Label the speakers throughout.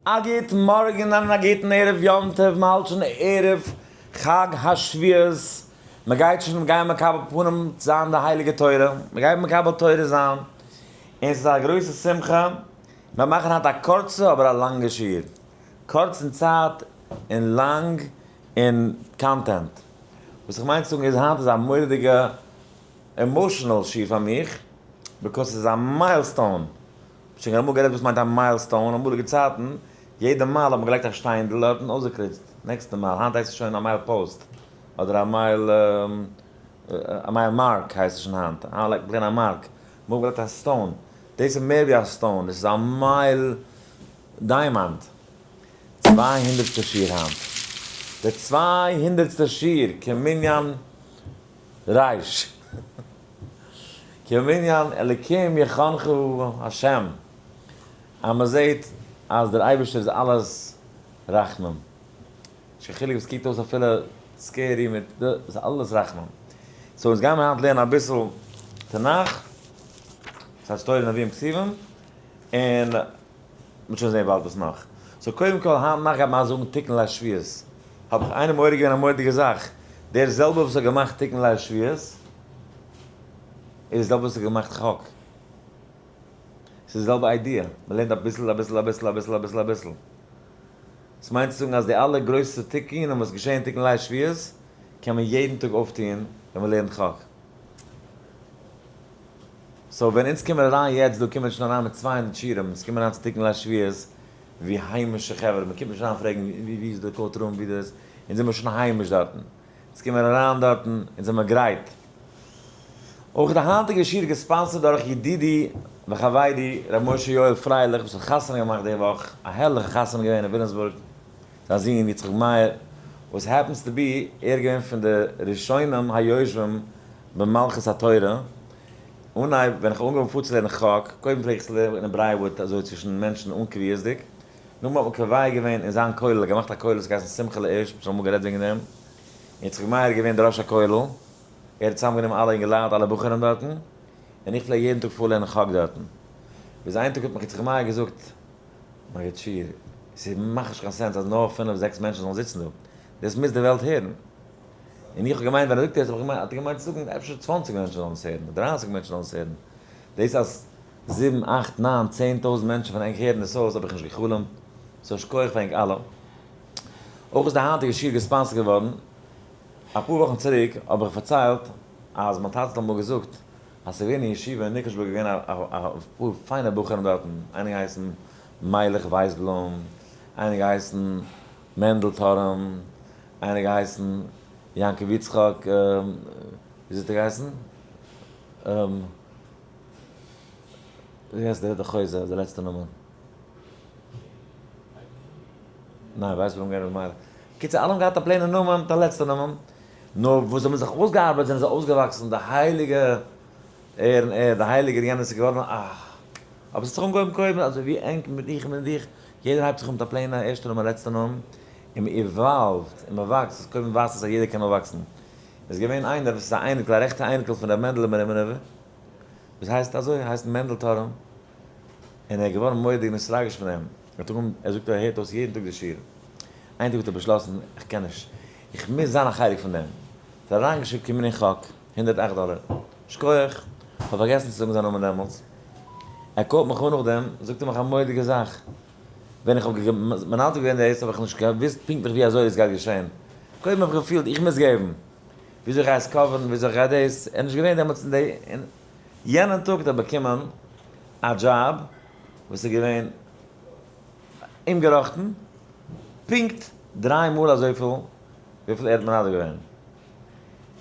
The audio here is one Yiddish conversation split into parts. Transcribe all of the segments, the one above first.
Speaker 1: א גוט מארגן און א גוטן ערב יום טוב, מ'האלט שוין ערב חג השבועות, מ'גייט שוין גיין מקבל פנים זיין די הייליגע תורה, מ'גייט מקבל תורה זיין, און ס'איז א גרויסע שמחה, מיר מאכן היינט א קורצע אבער א לאנגע שיעור, קורץ אין צייט און לאנג אין content, וואס איך מיין צו זאגן איז היינט איז א מורא'דיגע emotional שיעור פאר מיך, because ס'איז א milestone. שוין אמאל גערעדט וואס מיינט א milestone, אמאליגע צייטן יעדע מייל האט מען געלייגט א שטיינדל דארט און אויסגעקריצט, נעקסטע מייל, היינט הייסט עס שוין א mile post, אדער א mile, א mile mark הייסט עס שוין היינט, היינט לייגט מען plain א mark, אמאל האט מען געלייגט א stone, דאס איז מער ווי א stone, דאס איז א מייל diamond, צוויי הונדערטסטע שיעור היינט, די צוויי הונדערטסטע שיעור כמנין רייש. כמנין אלקים יחנכו השם, אז מען זעט אז דער אייבערשטער איז אלעס רחמים, נישט קיין חילוק וואס קוקט אויס אפילו scary מיט די, איז אלעס רחמים. so אונז גיימער היינט לערנען אביסל תנך, דאס הייסט תורה נביאים כתובים, און מ'וועט שוין זען באלד וואס נאך. so קודם כל היינט נאכט גייט מען זאגן תיקון ליל שבועות. האב איך איינעם מעורר געווען א מורא'דיגע זאך, דער זעלבער וואס האט געמאכט תיקון ליל שבועות, איז דער זעלבער וואס האט געמאכט חק. ס'איז די זעלבע idea, מ'לערנט אביסל אביסל אביסל אביסל אביסל אביסל. דאס מיינט צו זאגן אז די אלע גרויסע תיקונים וואס געשעהן תיקון ליל שבועות, קען מען יעדן טאג אויפטוהן ווען מ'לערנט חק. so ווען אונז קומען אריין יעצט דא קומען מיר שוין אריין מיט 200 שיעורים, אונז קומען אריין צו תיקון ליל שבועות ווי היימישע חברה, מען קומט נישט אריין פרעגן ווי איז די court room ווי דאס, אונז זעמיר שוין היימיש דארטן, אונז קומען אריין דארטן, אונז זעמיר גרייט. אויך די היינטיגע שיעור גע sponsor ט דורך ידידי וחבירי ר' משה יואל פרייליך וואס האט חתונה געמאכט די וואך, א הערליכע חתונה געווען אין וויליאמסבורג, זיין זון יצחק מאיר וואס happens to be ער געווען פון די ראשונים היושבים במלכות התורה, אנהייב ווען איך האב אנגעהויבן פארצולערנען חק, קודם פלעג איך עס לערנען אין ברייוואוד אזוי צווישן מענטשן אן קביעות'דיג, נאכדעם האט מען קובע געווען אין זיין כולל, ער האט געמאכט א כולל וואס האט געהייסן שמחה לאיש, מ'האט שוין אמאל גערעדט וועגן דעם, יצחק מאיר איז געווען דער ראש הכולל, ער האט צוזאמגענומען אלע אינגעלייט אלע בחורים דארטן, און איך פלעג יעדן טאג פארלערנען חק דארטן, ביז איין טאג האט מיך יצחק מאיר געזאגט, מגיד שיעור, ס'מאכט נישט קיין sense אז נאר פינף זעקס מענטשן זאלן זיצן דא, דאס מוז די וועלט הערן. און איך האב געמיינט ווען ער זאגט דאס האב איך געמיינט האט ער געמיינט צו זאגן אפשר 20 מענטשן זאלן עס הערן, 30 מענטשן זאלן עס הערן. דאס אז זיבן, אכט, ניין, 10,000 מענטשן פון ענק הערן עס אויס האב איך נישט גע'חלומ'ט. so שכוח פאר ענק אלע. אויך איז די היינטיגע שיעור גע sponsor ט געווארן. אפאר וואכן צוריק האב איך פארציילט אז מיין טאטע האט אמאל געזאגט אז ס'איז געווען אין ישיבה אין ניקלשבורג געווען א פאר פיינע בחורים דארטן, איינער געהייסן מיילעך ווייסבלום, איינער געהייסן מענדל טורם, איינער געהייסן יעקב יצחק, וויאזוי האט ער געהייסן? ווי הייסט דער חוזה, די לעצטע נאמען? ניין, ווייסבלום געווען ר' מיילעך. קיצור, אלע האבן געהאט א plain ע נאמען מיט א לעצטע נאמען, נאר וואס זיי האבן זיך אויסגעארבעט זענען זיי אויסגעוואקסן די הייליגע ער און ער, די הייליגער יענער, ס'איז געווארן א. אבער ס'האט זיך אנגעהויבן קודם אזוי ווי ענק מיט איך מיט דיך, יעדער הייבט זיך אן מיט א plain ע ערשטע נאמען לעצטע נאמען, און מ'evolve ט און מ'וואקסט, עס קודם ווייזט עס אז יעדער קען אויפוואקסן. איז געווען איינער וואס איז א אייניקל, א רעכטע אייניקל פון ר' מענדלע מרימינובער, וואס הייסט אזוי, הייסט מענדל טורם, און ער איז געווארן מורא'דיג נתרגש פון דעם, ער האט אנגעהויבן, ער זאגט ער הערט אויס יעדן טאג די שיעור, איין טאג האט ער באשלאסן, איך קען נישט, איך מוז זיין א חלק פון דעם, האט ער אריינגעשיקט כמנין חק, 108 דאלער, שכוח, כ'האב פארגעסן צו זאגן זיין נאמען דעמאלטס, ער call ט מיך אן נאכדעם, זאגט ער מיך א מורא'דיגע זאך, ווען איך האב מנדב געווען דאס האב איך נישט געוואוסט פונקטליך ווי אזוי עס גייט געשען, קודם האב איך געפילט איך מוז געבן, וויאזוי איך גיי עס cover ן, וויאזוי איך גיי דאס, ער איז נישט געווען דעמאלטס אין די, אין יענעם טאג האט ער באקומען א דזשאב וואס איז געווען אומגעראכטן פונקט דריי מאל אזויפיל וויפיל ער האט מנדב געווען,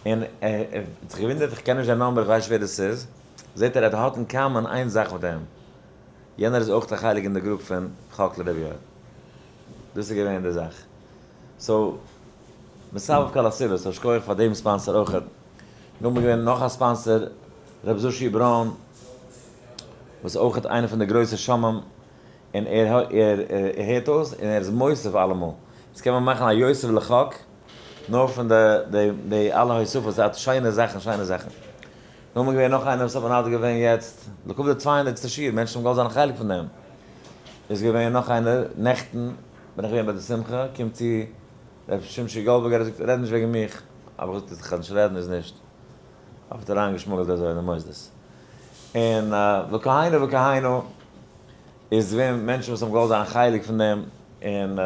Speaker 1: און ער האט זיך געוואונדערט איך קען נישט דער number איך ווייס נישט ווער דאס איז, זעט ער ער האט אין common איין זאך מיט אים, יענער איז אויך א חלק אין די group פון חק לרבי יואל. דאס איז געווען די זאך. so, מסבב כל הסיבות, so שכוח פאר דעם sponsor אויכעט. נאכדעם איז געווען נאך א sponsor, ר' זושי ברוין, וואס איז אויכעט איינער פון די גרויסע שומעים, און ער הערט אויס און ער איז מוסיף אלעמאל. יעצט קען מען מאכן א יוסף לחק, נאר פון די אלע הוספות, ער האט שיינע זאכן, שיינע זאכן. נאכדעם איז געווען נאך איינער וואס האט מנדב געווען יעצט, לכבוד די צוויי הונדערטסטע שיעור, מענטשן האבן געוואלט זיין א חלק פון דעם. איז געווען נאך איינער, נעכטן בין איך געווען ביי די שמחה, קומט צו ר' שמשי גאלדבערגער ער זאגט רעד נישט וועגן מיך, האב איך געזאגט אז איך קען נישט רעדן איז נישט, האב איך אריינגעשמוגלט אזוי אין די מוסדות, און וכהנה וכהנה איז געווען מענטשן וואס האבן געוואלט זיין א חלק פון דעם, און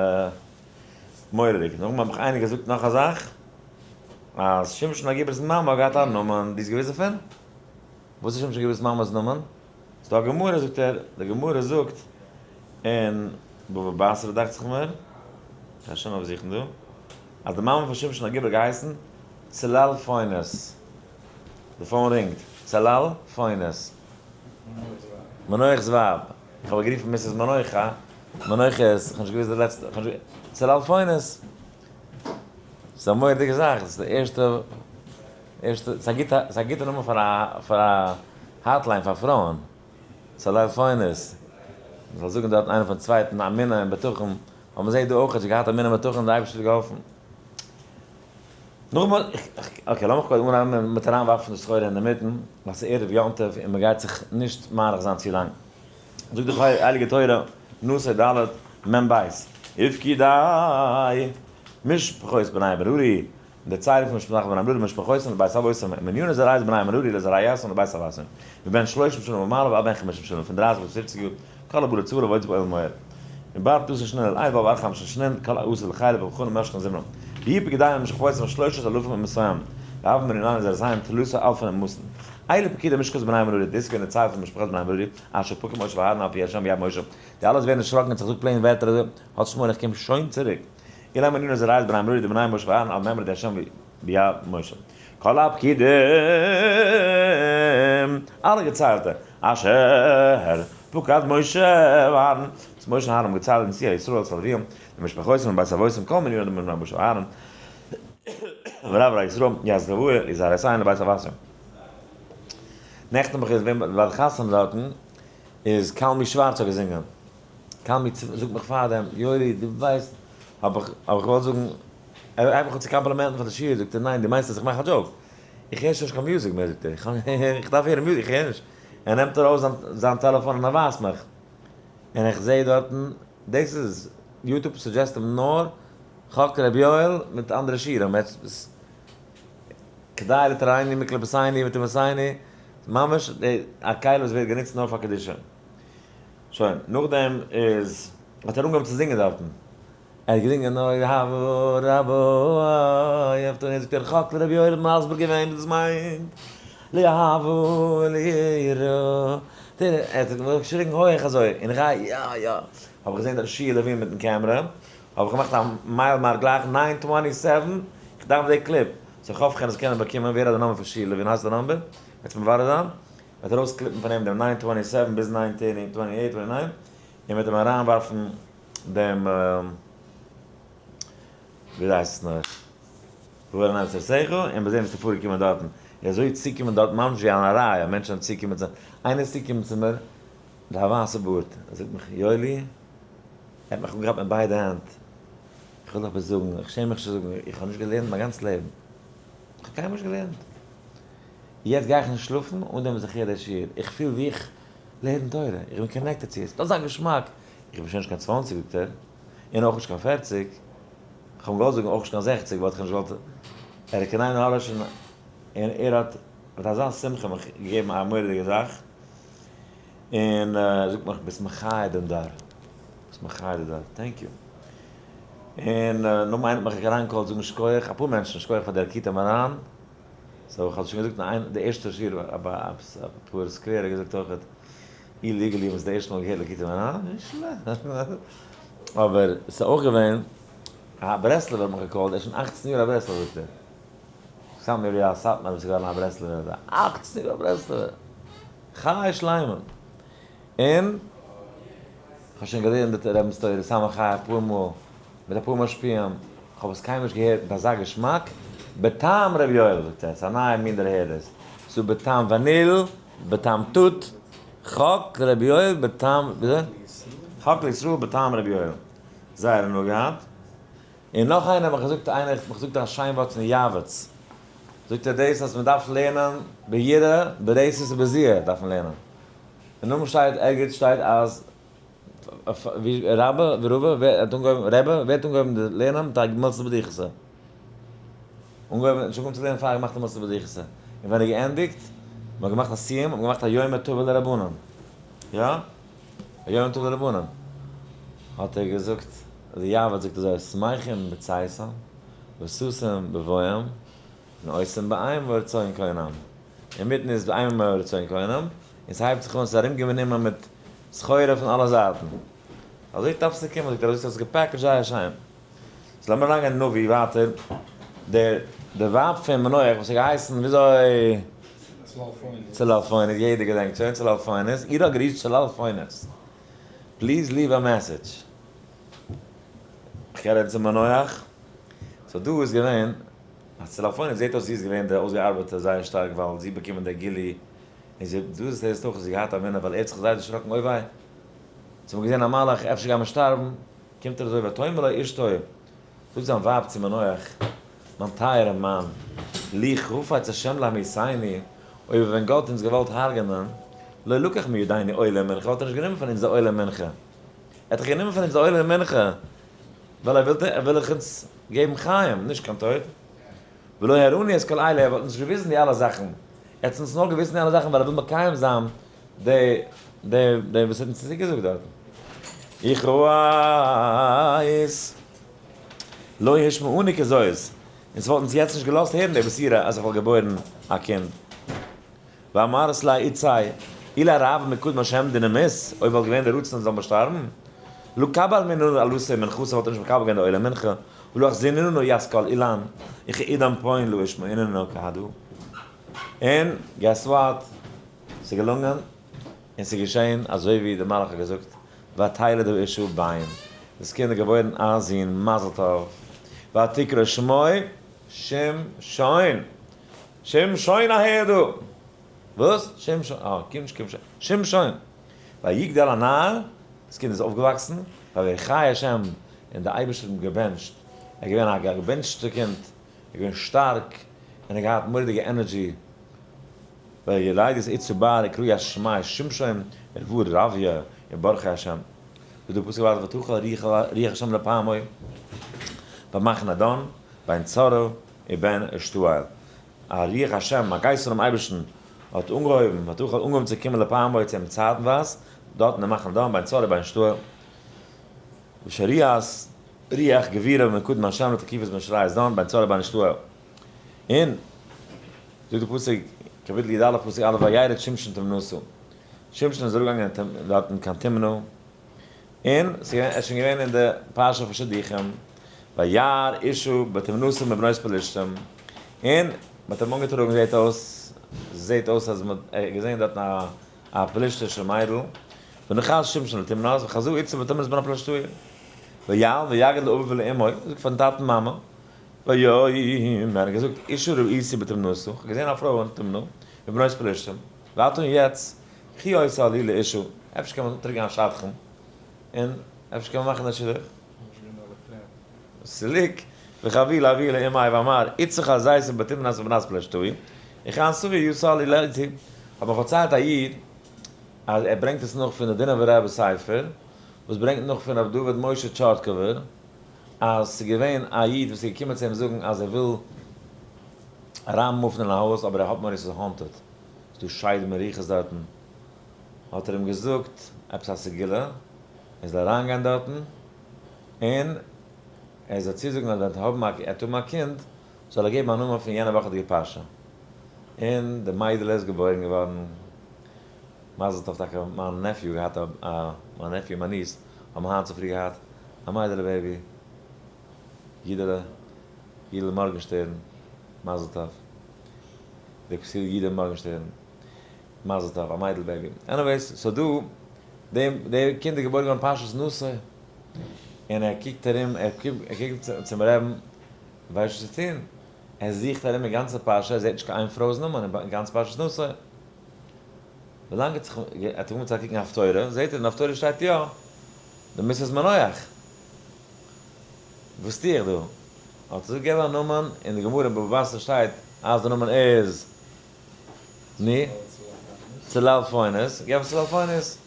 Speaker 1: מורא'דיג, נאכדעם האט מיך איינער געזאגט נאך א זאך, אז שמשון הגיבור'ס מאמע האט געהאט א נאמען, דו האסט געוואוסט דערפון? וואס איז שמשון הגיבור'ס מאמע'ס נאמען? ס'דא א גמרא זאגט ער, די גמרא זאגט אין בבא בתרא דאכט זיך מיר, כ'גיי שוין אויפזוכן דא, אז די מאמע פון שמשון הגיבור האט געהייסן צלל פוינעס, די phone רינגט, צלל פוינעס, מנוח'ס ווייב, איך האב גערופן Mrs. מנוחה, מנוחה איז, כ'האב נישט געוואוסט די לעצטע, צלל פוינעס, ס'איז א מורא'דיגע זאך, דאס איז די ערשטע, ערשטע, ס'איז א גוטע, ס'איז א גוטע נאמען פאר א, פאר א hotline פאר פרויען, צלל פוינעס, מ'זאל זאגן דארטן איינער פארן צווייטן אמונה און בטחון, ווייל מ'זעט דא אויך אז זי האט געהאט אמונה און בטחון און די אייבערשטער האט געהאלפן. נאכדעם, okay לאמיך קודם אנהייבן מיט אריינווארפן די סחורה אינדערמיטן, ווייל ס'איז ערב יום טוב און מ'גייט זיך נישט מאריך זיין צו לאנג. זאגט די הייליגע תורה, נשא ד' מ ב, ופקודי משפחות בני מררי, די ציילונג פון משפחת בני מררי משפחותם לבית אבותם, ומניני זרעית בני מררי לזרעיתם לבית אבותם, מבן שלושים שנה ומעלה ועד בן חמישים שנה, פון דרייסיג ביז פופציג יאר, כל הבא לצרה ועוד באוהל מועד. מבער פלוסין שנין אל עין ועבר חמשין שנין, כל העשור לחיל ובכונה משכן זמרם. ויהי פקודיהם משפחותם שלושת אלפים ומאתים, והוה מניניהם לזרעיהם תלתא אלפין ומאתין. אלה פקודי משפחות בני מררי, דאס איז געווען די צייל פון משפחת בני מררי, אשר פקד משה ואהרן על פי השם ביד משה. די אלע וואס ווערן דערשראקן און זיך זאגט plain ווערטער אזוי, האט שמואל איך קום שוין צוריק. אלה מניני זרעית בני מררי די בני משה ואהרן על מימרא דהשם ביד משה. כל הפקידים, אלע געציילטע, אשר פקד משה ואהרן, וואס משה און אהרן האבן געציילט נשיאי ישראל את הלוויים, למשפחותם לבית אבותם, כל מניני בני משה ואהרן, ורב ר' ישראל, יעזרבוה, לזרעיתיהן לבית אבותם. נעכטן האב איך געווען ביי די חתונה דארטן, איז קלמי שווארץ האט געזינגען. קלמי זאגט מיך פארדעם, יואלי דו ווייסט, האב איך האב איך געוואלט זאגן, ער הייבט מיך אן צו קאמפלימענטן פאר די שיעור, זאגט ער ניין דו מיינסט אז איך מאך א joke, איך הער שוין נישט קיין מוזיק מער זאגט ער, איך דארף הערן מוזיק, איך הער נישט, ער נעמט ארויס זיין זיין טעלעפאן און ער ווייזט מיך, און איך זעה דארטן, דאס איז, YouTube suggest אים נאר חק ר' יואל מיט אנדערע שיעורים, כדאי לטהרנו מקליפתינו מטומאתינו, ממש א כלי וואס ווערט גענוצט נאר פאר קדושה. שוין, נאכדעם איז האט ער אנגעהויבן צו זינגען דארטן. ער האט געזינגען אוי רבא רבא אוי אויף דעם זאגט ער חק לרבי יואל האט מסביר געווען וואס דאס מיינט לאהבה וליראה. ער האט געשריגן הויעך אזוי און איך גיי יא יא. האב איך געזען דארט שיע לעווין מיטן קעמרע. האב איך געמאכט א mile mark גלייך nine twenty seven, איך דארף די קליפ, so איך האף כ'קען עס קענען באקומען, ווער האט די נומבער פון שיע לעווין, האסט די נומבער? וועטס מברר זיין, וועט ארויס clip ן פון אים דעם nine twenty seven ביז nine thirty twenty eight twenty nine, און וועט אים אריין ווארפן דעם ווי הייסט עס נאר, וואו ער נעמט זיך שכל, און ביי זען וואס איז פארגעקומען דארטן, און אזוי צוקומען דארט ממש ווי אן אריה, מענטשן זענען צוקומען צו, איינער איז צוקומען צו מיר, מיט א ווייסע בארד, ער זאגט מיך, יואלי, ער האט מיך אנגעכאפט מיט ביידע הענט, איך וויל דיך עפעס זאגן, איך שעם מיך נישט צו זאגן, איך האב נישט געלערנט מיין גאנץ לעבן, איך האב קיינמאל נישט געלערנט, יעצט גיי איך נישט שלאפן אן דעם וואס איך הער די שיעור, איך פיל ווי איך לערן תורה, איך בין connected צו עס, דאס איז א געשמאק, איך בין שוין נישט קיין 20 זאגט ער, און אויך נישט קיין 40, איך האב אים געוואלט זאגן אויך נישט קיין 60, but איך האב נישט געוואלט, ער האט קיין עין הרע שוין, און ער האט מיט אזא שמחה מיך געגעבן א מורא'דיגע זאך. און ער זאגט מיך ביסט מחיה דעם דור, ביסט מחיה די דור, thank you. און נאכדעם איינער האט מיך אריינגע call ט זאגן שכוח, אפאר מענטשן, שכוח פאר די ליקוטי מוהר"ן, so איך האב שוין געזאגט אין איין די ערשטע שיעור אפאר סקווער האט געזאגט אויכעט illegally וואס די ערשטע מאל געהערט ליקוטי מוהר"ן, נישט שלעכט, אבער ס'איז אויך געווען א ברסלב'ער האט מיך גע call ט, ער איז שוין אכצן יאר א ברסלב'ער זאגט ער, סתם ווי א סאטמאר וואס איז געווארן א ברסלב'ער, אכצן יאר א ברסלב'ער. חי שלמה! און כ'האב שוין געלערנט די רבינ'ס תורה סמך חי אפאר מאל, מיט אפאר משפיעים, כ'האב עס קיינמאל נישט געהערט מיט אזא געשמאק, בטעם ר' יואל זאגט ער, ס'איז א נייע מין דערהער דאס, ס'איז דא בטעם וואניל, בטעם תות, חק לר' יואל בטעם, וויאזוי? חק לישראל בטעם ר' יואל. זייער הנאה געהאט. און נאך איינער האט מיך געזאגט, איינער האט מיך געזאגט א שיין ווארט פון יעבץ, זאגט ער דאס אז מען דארף לערנען ביראה ברתת ובזיע דארף מען לערנען, און נאכדעם שטייט ערגעץ שטייט אז רבה ורבא, ווער האט אנגעהויבן, רבי, ווער האט אנגעהויבן די לערנען מיט א מילתא בדיחותא? אנגעהויבן, נישט אנגעהויבן צו לערנען פאר געמאכט א מילתא בדיחותא. און ווען ער האט געענדיגט, מען האט געמאכט א סיום, האט מען געמאכט א יומא טבא לרבנן. יא? א יומא טבא לרבנן. האט ער געזאגט, די יעבץ זאגט אזוי, שמחים בצאתם, וששים בבואם, און עושים באימה ורצון קונם. אינמיטן איז באימה ורצון קונם, און ס'הייבט זיך אן, ס'איז ארומגענומען מיט סחורה פון אלע זייטן. אזוי דארפסטו קומען, זאגט ער, אזוי האסטו עס גע packaged זייער שיין. so לאמיר אריינגיין אין נביא ווייטער. דער די ווייב פון מנוח וואס האט געהייסן וויאזוי? צללפונית, יעדער געדענקט שוין צללפונית, איר האט גערישט צללפונית. please leave a message. איך רעד צו מנוח. so דא איז געווען אז צללפונית זעט אויס זי איז געווען די אויסגעארבעטע זייער שטארק ווייל זי באקומען די גילוי און זי דא זעסט אויך אז זי געהאט א אמונה ווייל ער האט זיך זייער דערשראקן אוי וויי זיי האבן געזען א מלאך אפשר גייען מיר שטארבן קומט ער אזוי ותאמר לו אשתו זאגט זיין ווייב צו מנוח מיין טייערע מאן לו חפץ השם להמיתנו אויב ווען גאט אונז געוואלט הרג'נען לא לקח מידינו עולה ומנחה וואלט ער נישט גענומען פון אונז די עולה ומנחה ער האט דאך גענומען פון אונז די עולה ומנחה ווייל ער וויל ער וויל דאך אונז געבן חיים נישט קיין טויט ולא הראנו את כל אלה ער וואלט נישט געוויזן די אלע זאכן ער האט אונז נאר געוויזן די אלע זאכן ווייל ער וויל מקיים זיין די די די וואס האט אונז צוגעזאגט דארטן. איך ווייס לא השמיעוני כזאת, אונז וואלט אונז יעצט נישט געלאזט הערן די בשורה אז איך וואלט געבוירן א קינד. ואמרת לה יצא אילו הרב מקודם השם דנמות, אויב וואלט געווען די רצון אז זאל מען שטארבן, לא קבל מננו עלותו מנחתו וואלט ער נישט מקבל געווען די עולה מנחה, ולא החזיננו ית כל אילן, וכי עידן פוין לא ישמעיננו כהדא. און guess what? ס'איז געלונגען און ס'איז געשען אזוי ווי דער מלאך האט געזאגט, ותלד האשה בן, דאס קינד איז געבוירן א זון, מזל טוב, ותקרא שמו שמשון, שמשון אהער דא! וואס? שמשון? אה, קום נישט קום שמשון! ויגדל הנער, דאס קינד איז אויפגעוואקסן, ויברכהו השם, און דער אייבערשטער האט אים געבענטשט, ער איז געווען א געבענטשטע קינד, ער איז געווען שטארק, און ער האט געהאט מורא'דיגע energy, וילדו את איצו בר יקרא שמיה שמשון רבא רביה וברכי השם. ווי דער פסוק ווייזט ותחל רוח השם לפעמו במחנה דן בין צרעה ובין אשתאול. א רוח השם, א גייסט פונעם אייבערשטן האט אנגעהויבן, ותחל אנגעהויבן צו קומען לפעמו צו אים צייטנווייז, דארטן אין מחנה דן בין צרעה ובין אשתאול. ושריעת רוח גבורה מקדם השם לתקיפות בין שריעת דן בין צרעה ובין אשתאול. און זאגט די פסוק, קאפיטל י"א פסוק א', וירד שמשון תמנתה, שמשון איז אראפגעגאנגען דארטן קיין תמנע, און ער איז שוין געווען אין די פרשה פון שידוכים, וירא אשה בתמנתה מבנות פלשתים, און מען האט אים אנגעטראגן זעט אויס, זעט אויס אז מען האט געזען דארטן א פלשתישע מיידל, ונכנס שמשון לתמנת, וחזה איצא בתמנת בן הפלשתאי, ויעל ויגד לאביו ולאמו, זאגט פארן טאטן מאמע, ויאמר, ער האט געזאגט, אשה ראיתי בתמנתה, איך האב געזען א פרוי אין תמנע, מבנות פלשתים, ועתה און יעצט, קחי אותה לי לאשה, אפשר קען מען טראגן א שדכן, און אפשר קען מען מאכן א שידוך. סליק, וחבי לאבי לאמי ואמר, איצך הזית בתמנת מבנות פלשתאי, איך אנסו ויוסה לי לאתי. האט מיר פארציילט א איד, אז ער ברענגט עס נאך פון די דינובער רבי ספר, וואס ברענגט נאך פון רבי דוד משה טשארטקובער, אז ס'איז געווען א איד וואס איז געקומען צו אים זאגן אז ער וויל אריין move ן אין א הויז אבער ער האט מורא ס'איז haunted, ס'איז דא שדים און רוחות דארטן, האט ער אים געזאגט עפעס א סגולה, ער זאל אריין גיין דארטן און ער זאל צוזאגן אז ווען ער וועט האבן א קינד זאל ער געבן א נאמען פון יענע וואכעדיגע פרשה, און די מיידעלע איז געבוירן געווארן, מזל טוב טאקע מיין nephew געהאט א, מיין nephew און מיין niece האבן היינט צופרי געהאט א מיידעלע baby, יידעלע, יידל מארגענשטערן, מזל טוב. די כסיל יידל מארגענשטערן, מזל טוב, א מיידל baby. anyways, so דא, דעם, דער קינד איז געבוירן געווארן פרשת נשא, און ער קוקט ארום, ער קוקט צום רעבן, ווייסט נישט וואס צו טון. ער זוכט ארום אין גאנצע פרשה, ער זעט נישט קיין איין פרוי'ס נאמען אין גאנץ פרשת נשא. ווילאנג ער האט זיך, ער האט אנגעהויבן צו קוקן הפטורה, זעט ער אין הפטורה שטייט יא, די מיסעס מנוח. וואס טו איך דא? האט ער געזאגט געב א נאמען, אין די גמרא אין בבא בתרא שטייט אז די נאמען איז ני? צללפונית, געב צללפונית.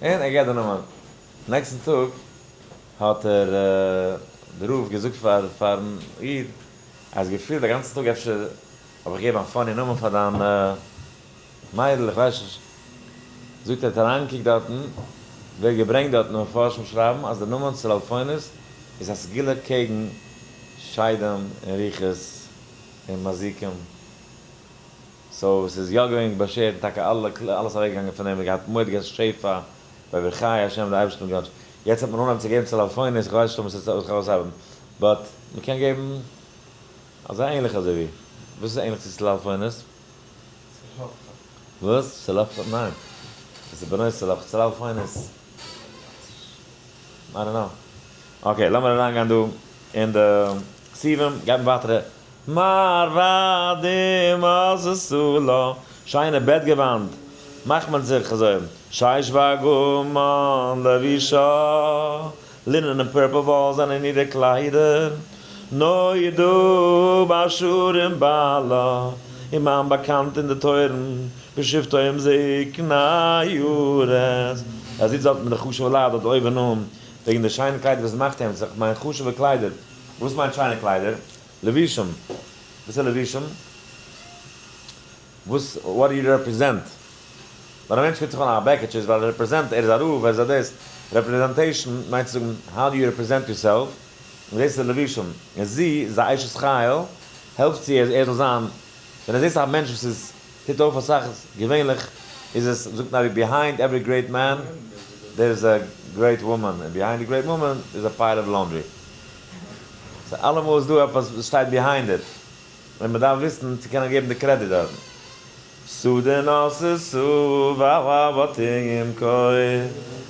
Speaker 1: און ער געבט די נאמען. נעקסטן טאג האט ער, דער רב, געזאגט פאר פארן איד אז געפילט א גאנצן טאג אפשר האב איך געגעבן א funny נאמען פאר דיין מיידל, איך ווייס נישט. זאגט ער האט אריינגעקוקט דארטן, ווערט געברענגט דארטן מפרשים שרייבן אז דער נאמען צללפונית איז א סגולה קעגן שדים און רוחות און מזיקים. so ס'איז יא געווען באשערט און טאקע אלע אלעס אוועקגעגאנגען פון דעם, און געהאט מורא'דיגע שפע ויברכהו השם די אייבערשטער האט געוואונטשן. יעצט וועט מען אנהייבן צו געבן צללפונית, איך ווייס נישט אויב עס וועט זיך אויסארבעטן, but מ'קען געבן אזא ענליכע אזוי ווי, וואס איז ענליך צו צללפונית? וואס? צלפחד? ניין. עס איז בנות צלפחד. צללפונית. I don't know. okay, לאמיר אריינגיין דא אין די כתובים. גייט מען ווייטער. מרבדים עשתה לה. שיינע בעטגעוואנט מאכט מען זיך אזוי. שש וארגמן לבושה. linen און purple וואל זענען אירע קליידער. נודע בשערים בעלה. און מיין באקאנט אין די טויערן. בשבתו עם זקני ארץ. ער זיצט דארט מיט די חשוב'ע לייט דארט אויבן אן, וועגן די שיינע קליידער וואס מאכט אים, זיך מיין חשוב'ע קליידער. וואס מיינט שיינע קליידער? לבושים. וואס איז לבושים? וואס, what do you represent? ווען א מענטש קומט זיך אן א בעקעטשע איז ווייל ער represent, ער איז א רב, ער איז א דאס. representation מיינט צו זאגן, how do you represent yourself? און דאס איז לבושים. און זי איז א אשת חיל, העלפט זי ער זאל זיין, ווען ער זעט א מענטש וואס איז טוט אויף אסאך, געווענליך איז עס, זאגט מען behind every great man there is a great woman, און behind the great woman is a pile of laundry. so אלעמאל איז דא עפעס וואס שטייט behind it, און מען דארף וויסן צו קענען געבן די קרעדיט דארטן. סדין עשתה ובתים כוי,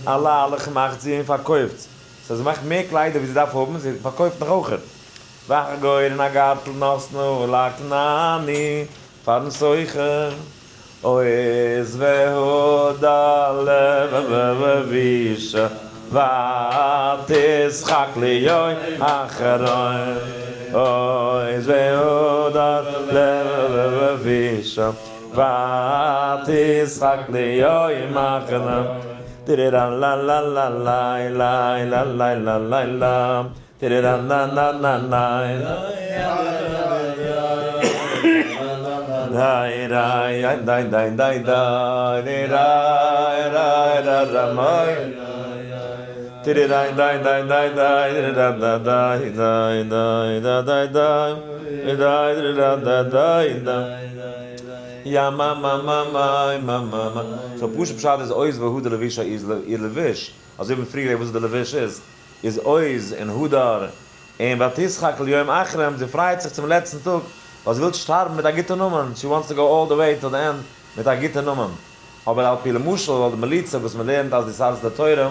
Speaker 1: א ליילעך מאכט זי און פארקויפט, so זי מאכט מער קליידער ווי זי דארף האבן, זי פארקויפט נאך אויכעט. וחגור און א גארטל נתנה לכנעני פארן סוחר. עוז והדר לבושה ותשחק ליום אחרון. עוז והדר לבושה ותשחק ליום אחרון. טירירא לה לה לה ליי ליי לה ליי לה ליי לה טירירא נא נא נא ניי דיי ריי דיי דיי דיי דיי ריי ריי רא רא מיי טיריריי דיי דיי דיי דיי רא דא דיי דיי דיי דא דיי דיי דיי רא דא דיי דיי יא מא מא מא מיי מא מא מא. so פשוט פשט איז עוז והדר לבושה איז איר לבוש, אזוי ווי פריער גערעדט וואס די לבוש איז, איז עוז און הדר און ותשחק ליום אחרון, זי פרייט זיך צום לעצטן טאג ווייל זי וויל שטארבן מיט א גוטע נאמען, she wants to go all the way till the end מיט א גוטע נאמען. אבער על פי למשל ווייל די מליצה וואס מען לערנט אז די סארס די תורה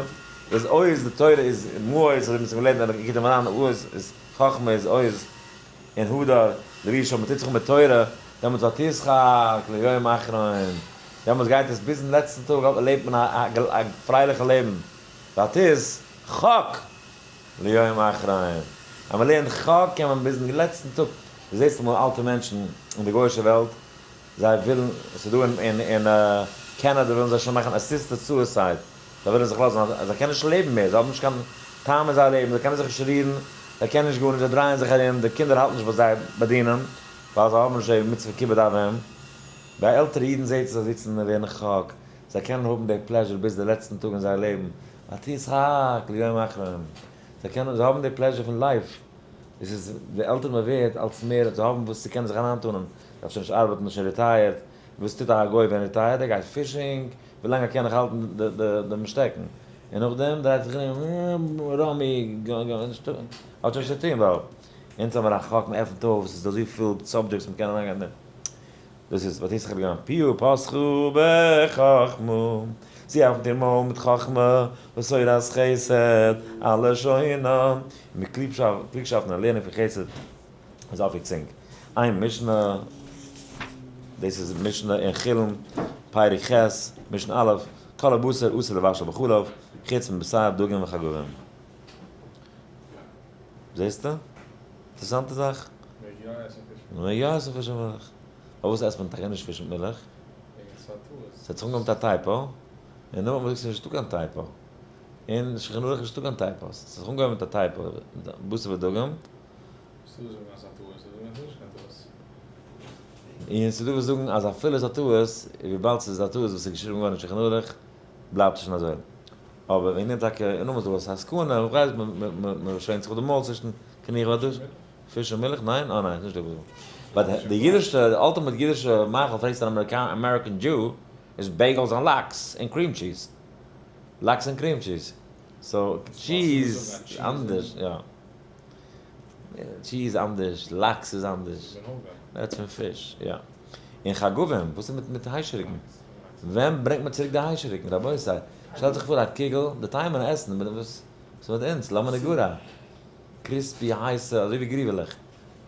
Speaker 1: איז עוז, די תורה איז מעוז, אזוי ווי מ'האט געלערנט אין ליקוטי מוהר"ן, עוז איז חכמה איז עוז און הדר לבושה, מען טוט זיך מיט תורה, דעמאלטס ותשחק ליום אחרון, דעמאלטס גייט עס ביזן לעצטן טאג לעבט מען א פרייליכע לעבן, ותשחק ליום אחרון, אז מען לערנט חק קען מען ביזן לעצטן טאג, דו זעסט אמאל אלטע מענטשן אין די גוי'אישע וועלט, זיי ווילן, ס'איז דא אין קענאדע ווילן זיי שוין מאכן assisted suicide, זיי ווילן זיך לאזן, זיי קענען נישט לעבן מער, זיי האבן נישט קיין טעם אין זייער לעבן, זיי קענען זיך נישט רירן, זיי קענען נישט גארנישט, זיי דרייען זיך ארום, די קינדער האלטן נישט ביי זיי באדינען, ווייל זיי האבן נישט די מצוה כיבוד אב ואם. ביי עלטערע אידן זעהט זיי זיצן און לערנען חק, זיי קענען האבן די pleasure ביז די לעצטן טאג אין זייער לעבן, ותשחק ליום אחרון, זיי קענען, זיי האבן די pleasure פון life, עס איז, די עלטער מען ווערט אלס מער זיי האבן וואס צו קענען זיך אריינטאנען, דארף שוין נישט ארבעטן, איז שוין retired, וואס טוט א גוי ווען retired, ער גייט fishing, ווילאנג ער קען נאך האלטן דעם שטעקן, און נאכדעם דרייט זיך ארום, ראמי, האט שוין נישט צו טון, ווייל אונז האבן מיר א חק, מען עפנט אויף, עס איז דא אזויפיל subjects מען קען אריינגיין אין דעם. דאס איז ותשחק ליום פיה פתחה בחכמה, זי עפנט איר מויל מיט חכמה, ותורת חסד על לשונה, און מיט קלוגשאפט און לערנען פון חסד איז אויף איר צונג. איין משנה, דאס איז משנה אין חולין, פרק ח', משנה א', כל הבשר אסור לבשל בחלב, חוץ מבשר דגים וחגבים. זעסטו? אינטערעסאנטע זאך.
Speaker 2: מעג יא עסן פיש מיט מילך.
Speaker 1: מעג יא עסן פיש מיט מילך. פארוואס עסט מען טאקע נישט פיש מיט מילך?
Speaker 2: וועגן ס'איז א טעות.
Speaker 1: ס'האט זיך אנגעהויבן מיט א typo, און נאכדעם האט מען געזאגט ס'איז נישטא קיין typo. אין שולחן ערוך איז נישטא קיין typos. ס'איז זיך אנגעהויבן מיט א typo, מיט בשר ודגים.
Speaker 2: ס'דא וואס זאגן אז ס'איז א טעות, ס'דא וואס זאגן אז ס'איז נישט קיין טעות.
Speaker 1: און ס'דא וואס זאגן אז אפילו איז א טעות, וויבאלד ס'איז א טעות וואס איז געשריבן געווארן אין שולחן ערוך, בלייבט עס שוין אזוי. אבער וועגן דעם טאקע, און נאכמאל ס'דא א סכנה, איך ווייס, מ'שווענקט זיך אויף די מויל צווישן קינוח והדש, פיש און מילך, ניין? אה ניין, ס'נישט דא. but די אידישע, די ultimate אידישע מאכל פרעגסט אן American Jew, איז bagels און לאקס און cream cheese. לאקס און cream cheese. so cheese אנדערש, יא. cheese אנדערש, לאקס איז אנדערש. מ'רעדט פון פיש, יא. און חגבים, וואס איז מיט היישעריקן? ווען ברענגט מען צוריק די היישעריקן? רבותי, שטעלט זיך פאר א קוגל, די תימן'ער עסן, וואס איז מיט אונז? למה נגרע? crispy, הייסע, אזוי ווי גריוועלעך.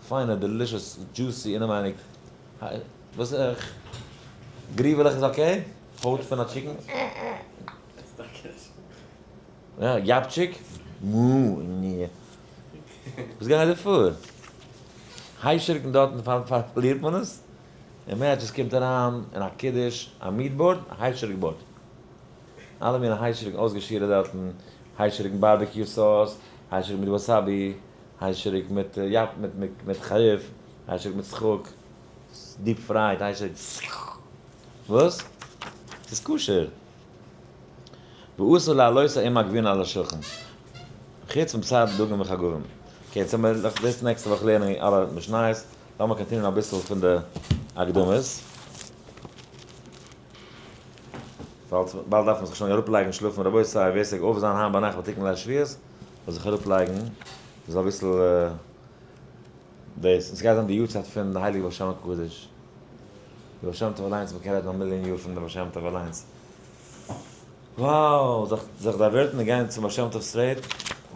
Speaker 1: פיינע, delicious, juicy, אינעווייניג. וואס איך? גריוועלעך איז okay? הויט פון א chicken? יא, יאפטשיק? מו נ. וואס גייט דא פאר? היישעריקן דארטן פארלירט מען עס? imagine עס קומט אריין אין א קידוש א meat board, א היישעריק board. אלע מיני היישעריקן אויסגעשירעט דארטן, היישעריקן barbecue sauce, היישעריק מיט wasabi, היישעריק מיט יאפ מיט מיט חריף, היישעריק מיט סחוק, deep fried היישעריק. וואס? ס'איז כשר. ואסור להעלותה עם הגבינה על השולחן. חוץ פון בשר דגים וחגבים. okay, יעצט האבן מיר דאס נעקסטע וואך לערנען אלע משניות. לאמיר continue ען אביסל פון די הקדמות. באלד באלד דארף מען זיך שוין אראפלייגן שלאפן רבותי, ווער ס'גייט אויף זיין היינט ביינאכט ביי תיקון ליל שבועות, זאל זיך אראפלייגן, מ'זאל אביסל דאס, און ס'גייט זיין די יארצייט פון די הייליגע בעל שם הקדוש, די בעל שם טוב אליינס, מ'קען רעדן א מיליאן יאר פון די בעל שם טוב אליינס. wow, זיך זיך divert ן און גיין צום בעל שם טוב straight,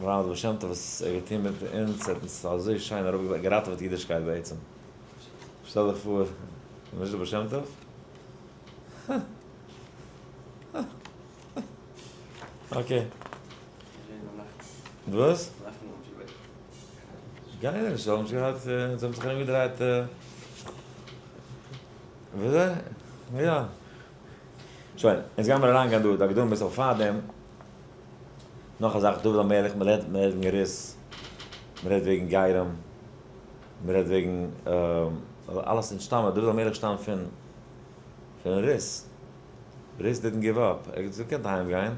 Speaker 1: wow די בעל שם טוב וואס ער האט געטון מיט אונז, ער האט אונז אזוי שיין אראפ געראטעוועט אידישקייט בעצם. שטעל דיך פאר, נישט די בעל שם טוב? okay. וואס? גיי נישט, זיי האבן נישט געהאט, זיי האבן זיך ארומגעדרייט, וויאזוי? יא. שוין, יעצט גיימיר אריינגיין דא, די הקדמה אביסל פארדעם. נאך א זאך, דוד המלך, מען רעדט וועגן רות, מען רעדט וועגן גרים, מען רעדט וועגן אלעס אנטשטאמען, דוד המלך שטאמט פון פון רות, רות didn't give up, ער האט געזאגט קענט אהיים גיין,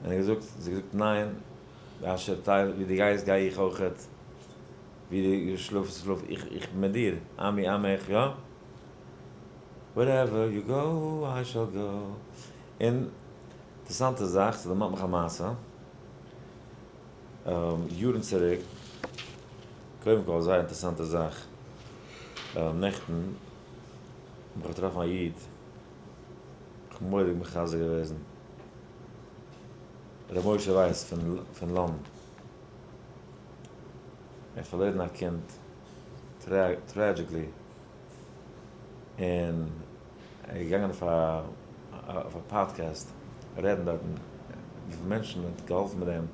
Speaker 1: און ער האט געזאגט, זי האט געזאגט ניין, אשר טייל ווי דו גייסט גיי איך אויכעט, ווי דו שלאפסט שלאף איך, איך בין מיט דיר, עמי עמך, יא? wherever you go I shall go, און אינטערעסאנטע זאך, ס'דערמאנט מיך א מעשה, יארן צוריק, קודם כל זייער אינטערעסאנטע זאך, נעכטן האב איך געטראפן א איד, איך בין מורא'דיג מחזק געוועזן, ר' משה ווייס פון לאנדאן, ער האט פארלוירן א קינד tragically, און ער איז געגאנגען אויף א פאדקעסט רעדן דארטן וויפיל מענטשן האט געהאלפן מיט דעם,